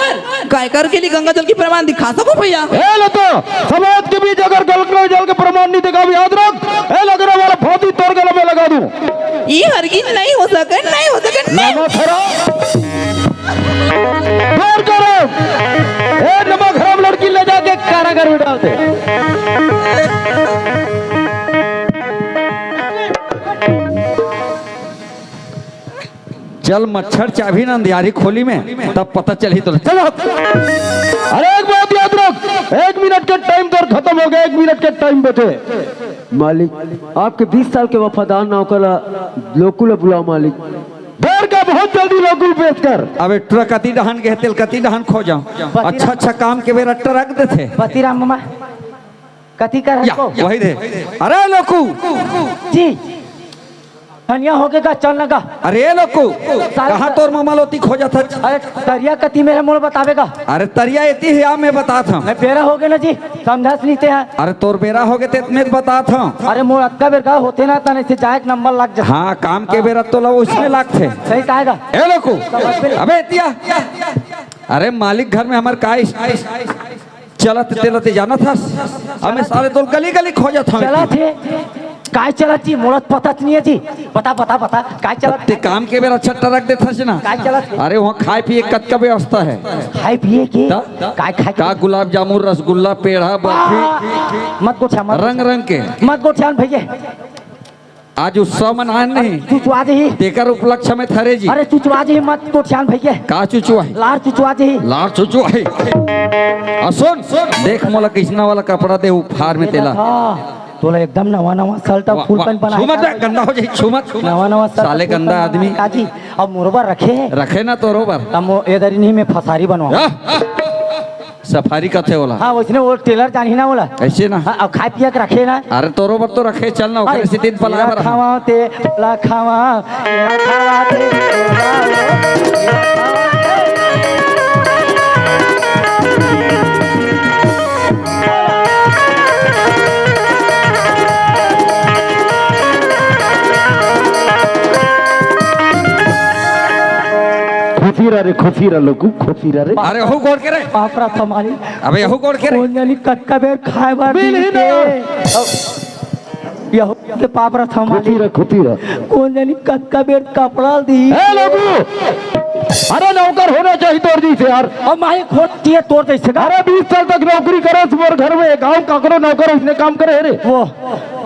गायकर के लिए गंगा जल की प्रमाण दिखा सको भैया। ए लता, समाज के बीच अगर गंगा जल के प्रमाण नहीं दिखावे, याद रख, ए लगने वाला फांसी तोर गला में लगा दूं। ये हरगिज नहीं हो सके, नहीं हो सके, नहीं। नमक हराम। दूर करो। ए नमक हराम लड़की ले जाके कारागार में डाल दे। चल मच्छर चाबी ना अंधियारी खोली में, तब पता चलही तो। चल हट। अरे एक बात याद रख, एक मिनट के टाइम तोर खत्म हो गया, एक मिनट के टाइम बचे। मालिक, आपके बीस साल के वफादार नौकर ला, लोकू ला बुलाओ मालिक। डर का बहुत जल्दी लोकू पेश कर। अबे ट्रक कति डहन गे हे, तेला कति डहन खोजंव। अच्छा अच्छा काम के बेरा ट्रक देथे। पतिराम मामा, कति कर या, हको? वही दे। अरे लोकू। जी। धनिया होगे गा, चल ना गा। अरे लोकू, साला कहाँ तोर ममा ल ओती खोजत हस? अरे तरिया कति मेर हे मोला बताबे गा। अरे तरिया एती हे, आ मैं बतात हँव। नहीं, बेरा होगे ना जी, समझस नहीं ते ह। अरे तोर बेरा होगे ते मैं बतात हँव। अरे मोर अतका बेर गा होथे ना, तने से जाए के नंबर लग जाथे। हाँ, काम के बेरा तोला उसने लगथे। सही कहे गा। ए लोकू, समझ में नहीं। अबे एती आ। अरे मालिक घर में हमर का इस-, चलत तेला ते जानत हस? अबे साले तोला गली गली खोजत हँव। चलत हे। काय चलत जी? मोला तो पता नहीं हे जी। बता, बता, बता, काय चलत? ते काम के बेरा अच्छा ट्रक देथस ना। काय चलत हे? अरे वहाँ खाए पिए के कतका व्यवस्था हे? खाए पिए के? त? काय खाए के? का गुलाब जामुन, रसगुल्ला, पेड़ा, बर्फी, आ, मत गोठिया, मत रंग रंग के। मत गोठिया भैया। आज उत्सव मनाए नहीं। अरे, चुचवा जाही। तेकर उपलक्ष्य में थरे जी। अरे, चुचवा जाही, मत गोठियान भैया। का चुचवा हे? लार चुचवा जाही। लार चुचवा हे। आ सुन, देख मोला कइसना वाला कपड़ा दे, उफार में तेला। हाँ, तोला एकदम नवा नवा शर्ट अउ वाह, फुल वाह। पैंट बना छू मत रे, गंदा हो जाही, छू मत। नवा नवा शर्ट साले फुल गंदा पैंट आदमी। बना का जी, अब मोर बर रखे हे। रखे ना तोरो बर। तब मो-, एदर इन्हीं में फसारी बनवा। हाँ। सफारी कथे ओला। हाँ, वइसने वो टेलर जानही ना ओला। अइसे ना। हाँ, अब खाए पिए के रखे ना। अरे तोरो बर तो रखे, चल ना, ओकरे अरे, सेती पलाए बर। खावा ते, ला खावा, ला खावा ते, ला खावा ते। खुशी रह रे, खुशी रह लोकू, खुशी रह रे। अरे, हऊ गोड़ के रे। पाप रथ मालिक। अबे, यहू गोड़ के रे। कोन जानी कतका बेर खाए बर मिल ही दिही ना। ते। यहू के पाप रथ खुशी मालिक। रह, खुशी रह। कोन जानी कतका बेर कपड़ा दिही। ए लोकू, अरे नौकर होना चाहिए तोर जइसे यार। अब मालिक होना चाहिए तोर जइसे का? अरे बीस साल तक नौकरी करे मोर घर में, गाँव काकरो नौकर अइसने काम करे हे रे। वो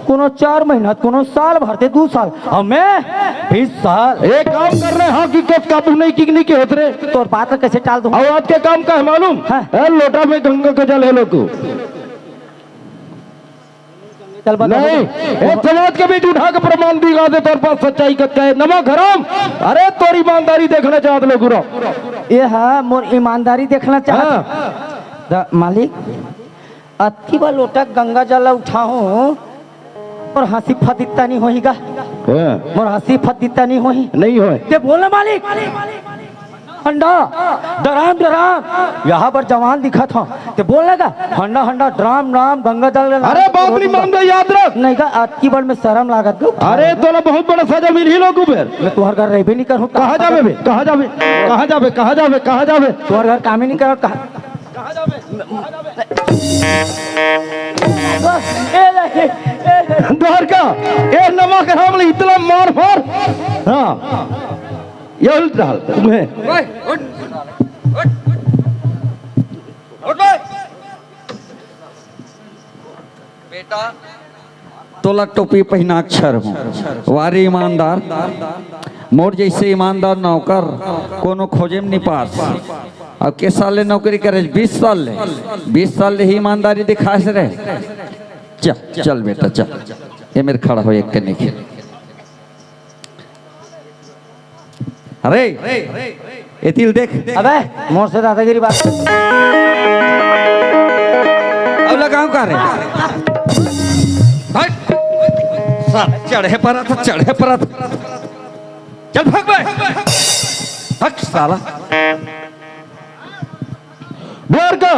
कोनो चार महीना, कोनो साल भर ते दू साल, अउ मैं बीस साल। एक काम कर रहे हाँ कि कब काबू नहीं की नहीं के होत रे। तोर बात ला कइसे टाल दूँ? अउ आज के काम का हे मालूम? हाँ। ए, लोटा में गंगा का जल हे लोकू। चल बता, नहीं, बता। ए, समाज के बीच उठा के प्रमाण दिखा दे तोर पास सच्चाई कतका हे। नमक हराम, अरे तोर ईमानदारी देखना चाहत लोकू रा। ए हा, मोर ईमानदारी देखना चाहत। हाँ। त मालिक, अतकी बार लोटा गंगा जल ला उठाहूँ, मोर हँसी फदित्ता नहीं होही गा। हाँ। मोर हँसी फदित्ता नहीं होही। नहीं होय। ते बोल ना मालिक। हंडा, डराम, डराम, यहाँ पर जवान दिखत हँव। ते बोल ना गा, हंडा, हंडा, डराम, डराम, गंगा जल ला अरे बाप रे, मान दे, याद रख। नहीं गा, अतकी बार में शरम लागत गा। अरे तोला बहुत बड़ा सजा मिलही लोकू फेर। मैं तुँहर घर रहिबे नहीं करहूँ। कहाँ जाबे बे? कहाँ जाबे? कहाँ जाबे? कहाँ जाबे? कहाँ जाबे? तुँहर घर काम ही नहीं करत, कहाँ? ए, ए, ए, ए। द्वारका, ए नमक हराम ले इतना मार मार। हाँ। ये उल्ट रहा, तुम्हें। ओए, उठ, उठ, उठ, उठ बे। बेटा, तोला टोपी पहिना के छरहूँ। वारे ईमानदार, मोर जइसे ईमानदार नौकर कोनो खोजे में नहीं पास। अब के साल ले नौकरी करे? बीस साल ले। बीस साल ले ही ईमानदारी दिखाए से रहे। चल, चल बेटा, चल। ये मेरे खड़ा हो एक कने के। अरे, एती ल देख। अबे, मोर से दादागिरी बात। अब लगाऊं का रे? हट। साला चढ़े पर था, चढ़े पर था। चल भाग बे। हट साला। द्वारका,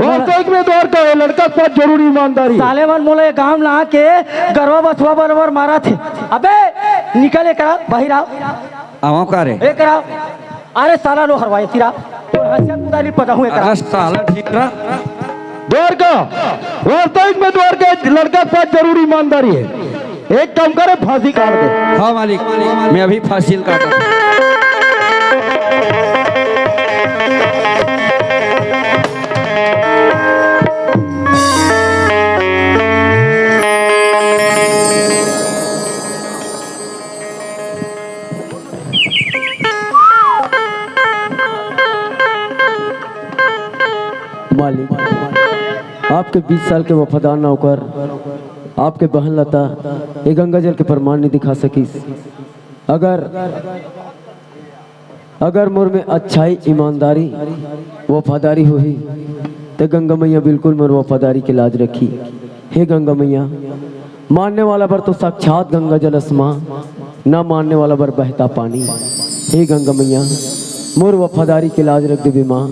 वास्तविक में द्वारका हे, लड़का के पास जरूरी ईमानदारी हे। साले मन मोला ये गांव ला के गरवा बछवा बरोबर मारत हे। अबे, निकल एकरा, बाहिर आओ। आवंव का रे? एकरा, अरे साला लो हरवाए सिरा, तोर हंसिया कुदारी पटाहूं एकरा। अरे साला ठीक रहा। द्वारका, वास्तविक में द्वारका लड़का के पास जरूरी ईमानदारी हे। एक काम करे, फांसी काट दे। हाँ मालिक, मैं अभी फांसी काट। मालिक, आपके बीस साल के वफादार नौकर, आपके बहन लता, ये गंगा जल के प्रमाण नहीं दिखा सकिस। अगर अगर मोर में अच्छाई, ईमानदारी, वफादारी होही, त गंगा मैया बिल्कुल मोर वफादारी के लाज रखी। हे गंगा मैया, मानने वाला बर तो साक्षात गंगा जलस माँ, ना मानने वाला बर बहता पानी। हे गंगा मैया, मोर वफादारी के लाज रख देबे माँ।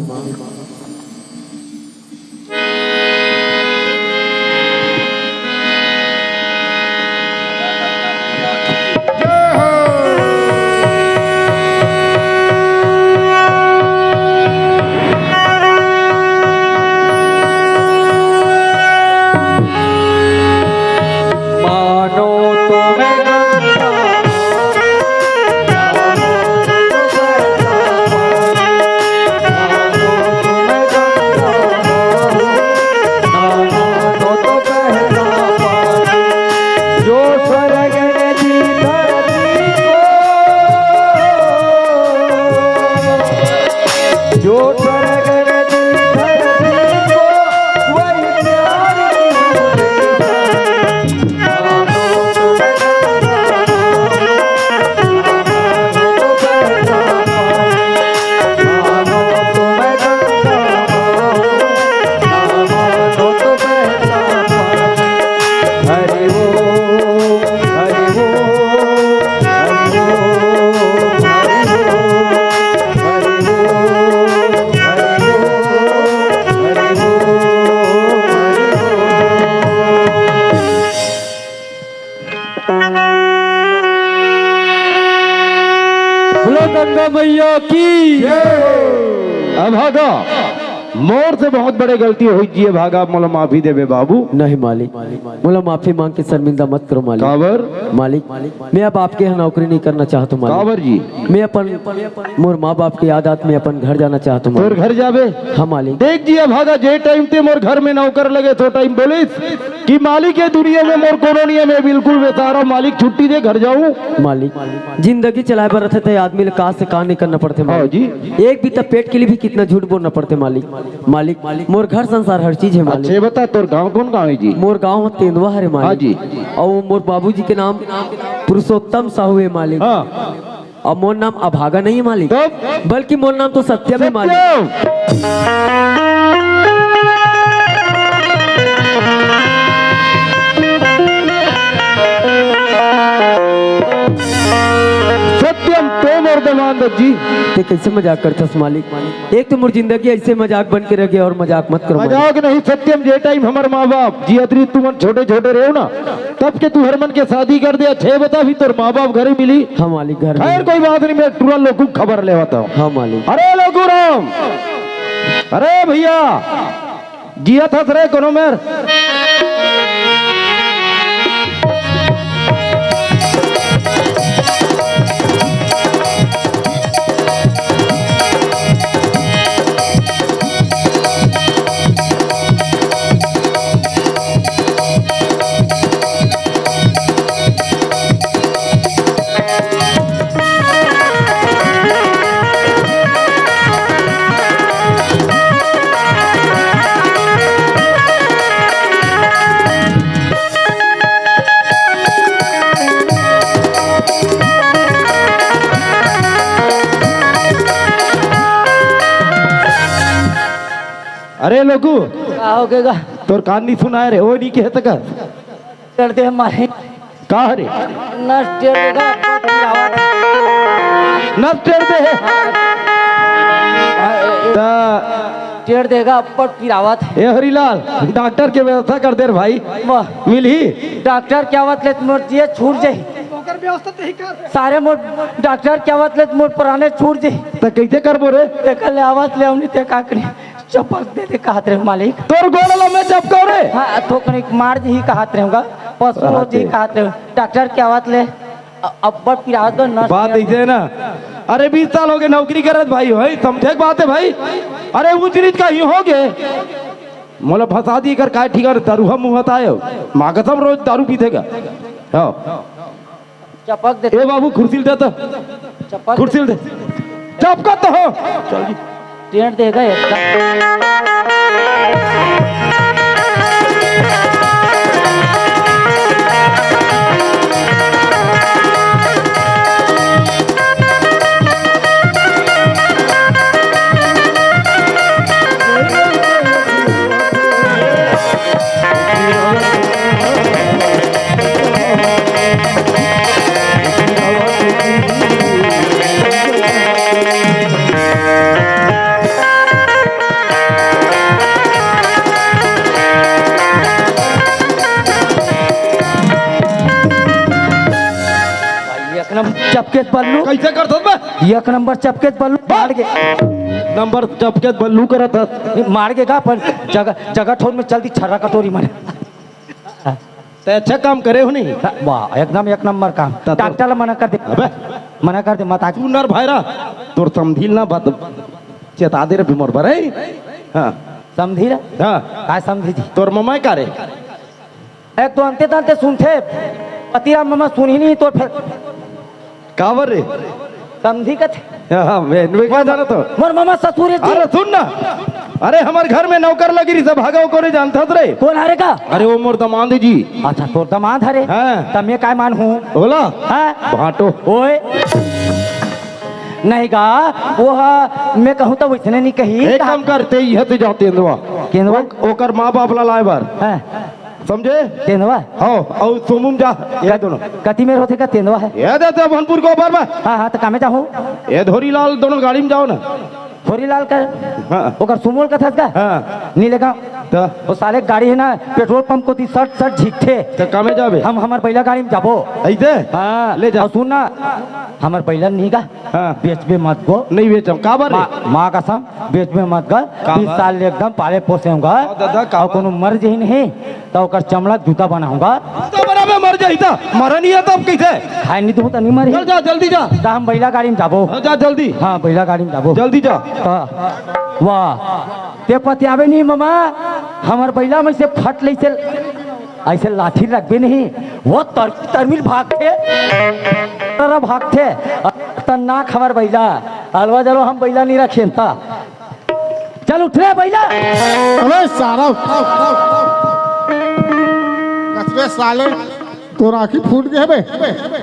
बोलो गंगा मैया की। जय। अभागा, मोर से बहुत बड़े गलती होइस जी, अभागा, मोला माफी देबे बाबू। नहीं मालिक, मोला माफी मांग के शर्मिंदा मत करो मालिक। काबर? मालिक, मैं अब आपके यहाँ नौकरी नहीं करना चाहता हूँ मालिक। काबर जी? मैं अपन मोर माँ बाप के याद आत मैं अपन घर जाना चाहत हूँ तोर मालिक। घर जाबे? हाँ मालिक। देख जी, अभागा, जे टाइम ते मोर घर में नौकर लगे, तो टाइम बोलिस कि मालिक, ये दुनिया में मोर कोनो नियम है, बिल्कुल बेसारा मालिक, छुट्टी दे, घर जाऊँ। मालिक, जिंदगी चलाए बर रथे, ते आदमी ले का से का नहीं करना पड़थे हाँ मालिक। जी। एक बित्ता पेट के लिए भी कितना झूठ बोलना पड़थे मालिक। मालिक, मोर घर संसार हर चीज है मालिक। अच्छे बता, तोर गांव कौन गांव है जी? मोर गांव ह तेंदुआ हरे मालिक। हाँ जी। अउ मोर बाबूजी के नाम पुरुषोत्तम साहू है मालिक। हाँ। अउ मोर नाम अभागा नहीं है मालिक, तब? बल्कि मोर नाम तो सत्यम है मालिक। सत्यम। सत्यम, तो मोर दमांद जी। ते कैसे मजाक करथस मालिक? एक तो मोर जिंदगी ऐसे मजाक बन के रह गया और मजाक मत करो मालिक। मजाक नहीं सत्यम, जे टाइम हमर माँ बाप जियत रही, तुमन छोटे छोटे रहे हो ना, तब के तुहर मन के शादी कर दे, अच्छे बता भी तोर माँ बाप घरे मिली। हाँ मालिक, घर खैर, में। कोई बात नहीं, मैं तुरंत लोग को खबर लेवत हूँ। हाँ मालिक। अरे लोगू राम, अरे भैया, जियत हस रे कोनो मेर? अरे लोगू, का हो गएगा? तोर कान नहीं सुनाए रे, ओ नहीं कहत का? कर दे मारे। का रे? नस टेढ़ देगा, अब्बड़ पीरावत। नस टेढ़ दे है। हाँ। ता टेढ़ देगा, अब्बड़ पीरावत। ए हरीलाल, डॉक्टर के व्यवस्था कर दे रे भाई। वाह। मिलही। डॉक्टर के आवत ले मोर जिए छूट जाही। ओकर व्यवस्था ते ही कर। सारे मोर डॉक्टर के आवत ले मोर प्राणे छूट जाही। त कैसे करबो रे? ते कल आवत ले हमनी ते का करी? चपक दे दे कहत रहे मालिक। तोर गोड़ ला मैं चपकाओ रे। हाँ, थोकन एक मार जी कहत रहे होगा। पशु हो जी कहत रहे। डॉक्टर के आवत ले, अ-, अब्बड़ पिरावत बा, नस बात में। ऐसे है ना, अरे बीस साल हो गए नौकरी करत भाई, भाई समझे के बात है भाई। अरे ऊंच नीच का ही हो गए, मोला फंसा दी कर काय ठिकाने दारू हम मुंह आयो, माँ कसम रोज दारू पीथे का। हाँ। चपक दे। ए बाबू, कुर्सी ले दे तो। चपक कुर्सी ले दे। चपका तो हो। चल जी। टेंट देगा एकदम। चपकेच बल्लू। कइसे करथस बे? एक नंबर चपकेच बल्लू, मार गे। नंबर चपकेच बल्लू करत हस। मार गे का, पर जगह, जगह ठोर में चल दी छर्रा कटोरी मन। तैं अच्छा काम करे हो नहीं? वाह, एकदम एक नंबर काम। त तो डॉक्टर ला मना कर दे। अबे। मना कर दे, मत आ। सुन न रे भाई रा, तोर समधी ल ना बात चेता दे रे मोर बर, हैं? हाँ। समधी रे? हाँ। काय समधी जी? तोर ममा का रे? एक तो अंते तंते सुनथे, पतिराम ममा सुनही नहीं तोर फेर। काबर रे? समधी कथे। हाँ, हाँ, मैं, मैं का जानत हँव? मोर ममा ससुर हे जी। अरे सुन ना, अरे हमर घर में नौकर लगी रही, सब भागा ओकरे जानत हस रे। कोन हरे का? अरे वो मोर दमांद जी। अच्छा, तोर दमांद हरे? हाँ। त मैं काय मानहूँ? ओला? हाँ? भांटो। ओए। नहीं गा, वो हा, मैं कहूँ त वइसने नहीं कही। एक काम कर, तैं इहाँ से जा तेंदवा। केंदवा? ओ-, ओकर माँ बाप ला लाए बर। हाँ। समझे? तेंदवा? हाँ, अउ सुमुम जा, ये दोनों। कति मेर होथे का तेंदवा हे? ये दे, दे, भनपुर गोबर में। हाँ, हाँ, त कामे जाहूँ? ये धोरीलाल दोनों गाड़ी में जाओ ना। धोरीलाल का? हाँ। ओकर सुमोल कथस का? हाँ। नी लेगा। त? वो साले गाड़ी हे ना, पेट्रोल पंप कोती सट सट झिकथे। त कामे जाबे? हम हमर बइला गाड़ी में जाबो। अइसे? हाँ। ले जा। अउ सुन ना, हमर बइला नहीं का? हाँ। बेचबे मत गो। नहीं बेचम, काबर रे? माँ, माँ कसम, बेचबे मत गो। काबर? बीस साल ले एकदम पाले पोसे हँव गा। हाँ, दादा, काबर? अउ कोनो मर जही नहीं, त ओकर चमड़ा के जूता बनाहूँ गा। जूता बनाबे, मर जाही त, मरा नहीं हे तब कइसे? खाए नहीं दूँ त नहीं मरही। चल जा, जल्दी जा। त हम बइला गाड़ी में जाबो। हाँ, जा जल्दी। हाँ, बइला गाड़ी में जाबो। जल्दी जा। त, वाह, तैं पतियाबे नहीं ममा, हमर बइला में से फट ले से अइसे लाठी रखबे नहीं, वो तर-, तरमिल भागथे, तर भागथे। त नाक हमर बइला, अलवा जलो हम बइला नहीं रखेन त। चल उठ रे बइला। अबे सारा। कथबे साले, तोर आँखी फूट गे बे।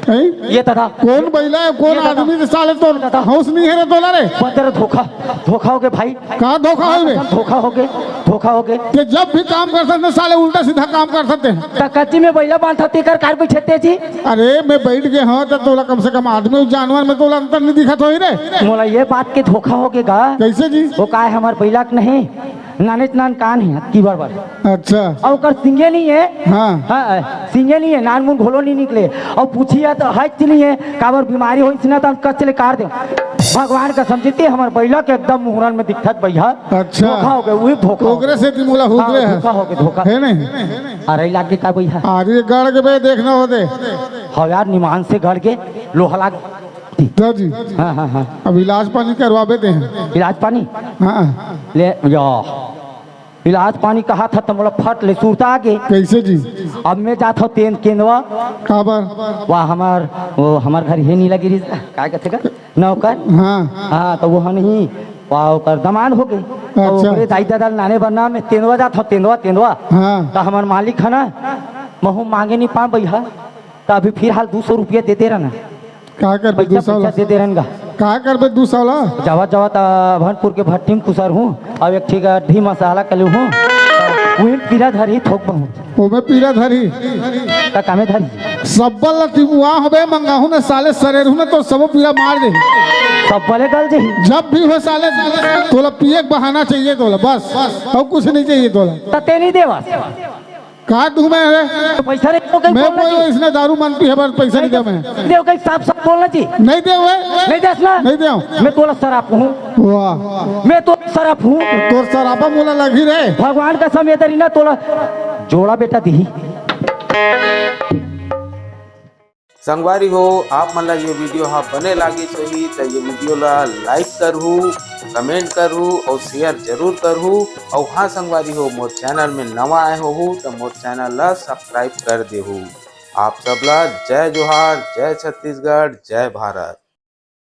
हैं? ये दादा। कोन बइला हे, कोन ये दादा। आदमी हे साले, तोर दादा। होश नहीं हे रे तोला रे। बंदर धोखा, धोखा होगे भाई। का धोखा होगे? धोखा होगे, धोखा होगे। तैं जब भी काम करथस ना साले, उल्टा सीधा काम करथस तैं। त कच्ची में बइला बांधत तेकर कार बैठे तें जी। अरे, मैं बइठ गे हँव, त तोला कम से कम आदमी अउ जानवर में तोला अंतर नहीं दिखत होही रे। मोला ये बात के धोखा होगे गा। कइसे जी? वो काय हमर बइला के नहीं, नानेच नान कान हे, अतकी बड़ बड़। अच्छा। अउ ओकर सिंगे नहीं हे। हाँ। हाँ, सिंगे नहीं हे, नान मुन घलो नहीं निकले। अउ पूछिया त हच नहीं हे, काबर बीमारी होइस ना, त हम कच ले काट देंव। भगवान कसम जी, तैं हमर बइला के एकदम मुहरन में दिखथस भइया। अच्छा। धोखा होगे, वही धोखा होगे। ओकरे सेती मोला हुदरे हाँ, हे। धोखा होगे, धोखा। हे नहीं? अरे लागे का भइया? अरे गड़ के बे, देखना होथे। हाँ यार, निमान से गड़ के लोहा लाग। हाँ जी। हाँ, हाँ, हाँ। अब इलाज पानी करवाबे तैं। इलाज पानी? हाँ। ले, या। इलाज पानी कहत हस त मोला फट ले सुरता आगे। कइसे जी? अब मैं जात हँव तें केंदवा। काबर? वाह, हमर, वो हमर घर हे नहीं लगी रही, काय कथे का? नौकर? हाँ। हाँ, त वो ह नहीं, वाह, ओकर दमांद होगे। त अच्छा। ओकरे दाई ददा ल नाने बर ना, मैं तेंदवा जात हँव, तेंदवा, तेंदवा। हाँ। त हमर मालिक हे ना, महूँ मांगे नहीं पाँव भइया। त अभी फिलहाल दू सौ रुपया दे दे रहा ना। का करबे पइसा, दू सौ ला? पइसा दे दे रहन गा। का करबे दू सौ ला? जावत जावत, आ, भनपुर के भट्टी में खुसरहूँ, अउ एक ठी गड्ढी मसाला कलूहूँ, उही पीरा धरही थोक बहुत। ओमे पीरा धरही। त कामे धरही। सब्बल ला तिमुआ होबे, मंगाहूँ न साले सरेरहूँ न, तोर सबो पीरा मार देही। सब्बले गल जही। जब भी हो साले, तोला पिए के बहाना चाहिए तोला, बस, अउ कुछ नहीं चाहिए तोला। त तैं नहीं देवस। का दूँ मैं रे? त पइसा नहीं तो कहीं मैं बोलना कोई जी। इसने दारू मन पी हे, पर पइसा नहीं देवँव मैं। देव कहीं साफ साफ बोलना जी। नहीं देवँव। नहीं देस ना? नहीं देवँव। मैं तोला सराप हूँ। वाह। मैं तो सराप हूँ। तोर सरापा मोला लगही रे। भगवान कसम ये दरी ना तोला जोड़ा बेटा दिही। संगवारी हो, आप मन ला ये video हा बने लागिस होही त ये video ला like करहू, comment करहू अउ share जरूर करहू। अउ हाँ संगवारी हो, मोर channel में नवा आए होहू त मोर channel ला subscribe कर देहू। आप सब ला जय जोहार, जय छत्तीसगढ़, जय भारत।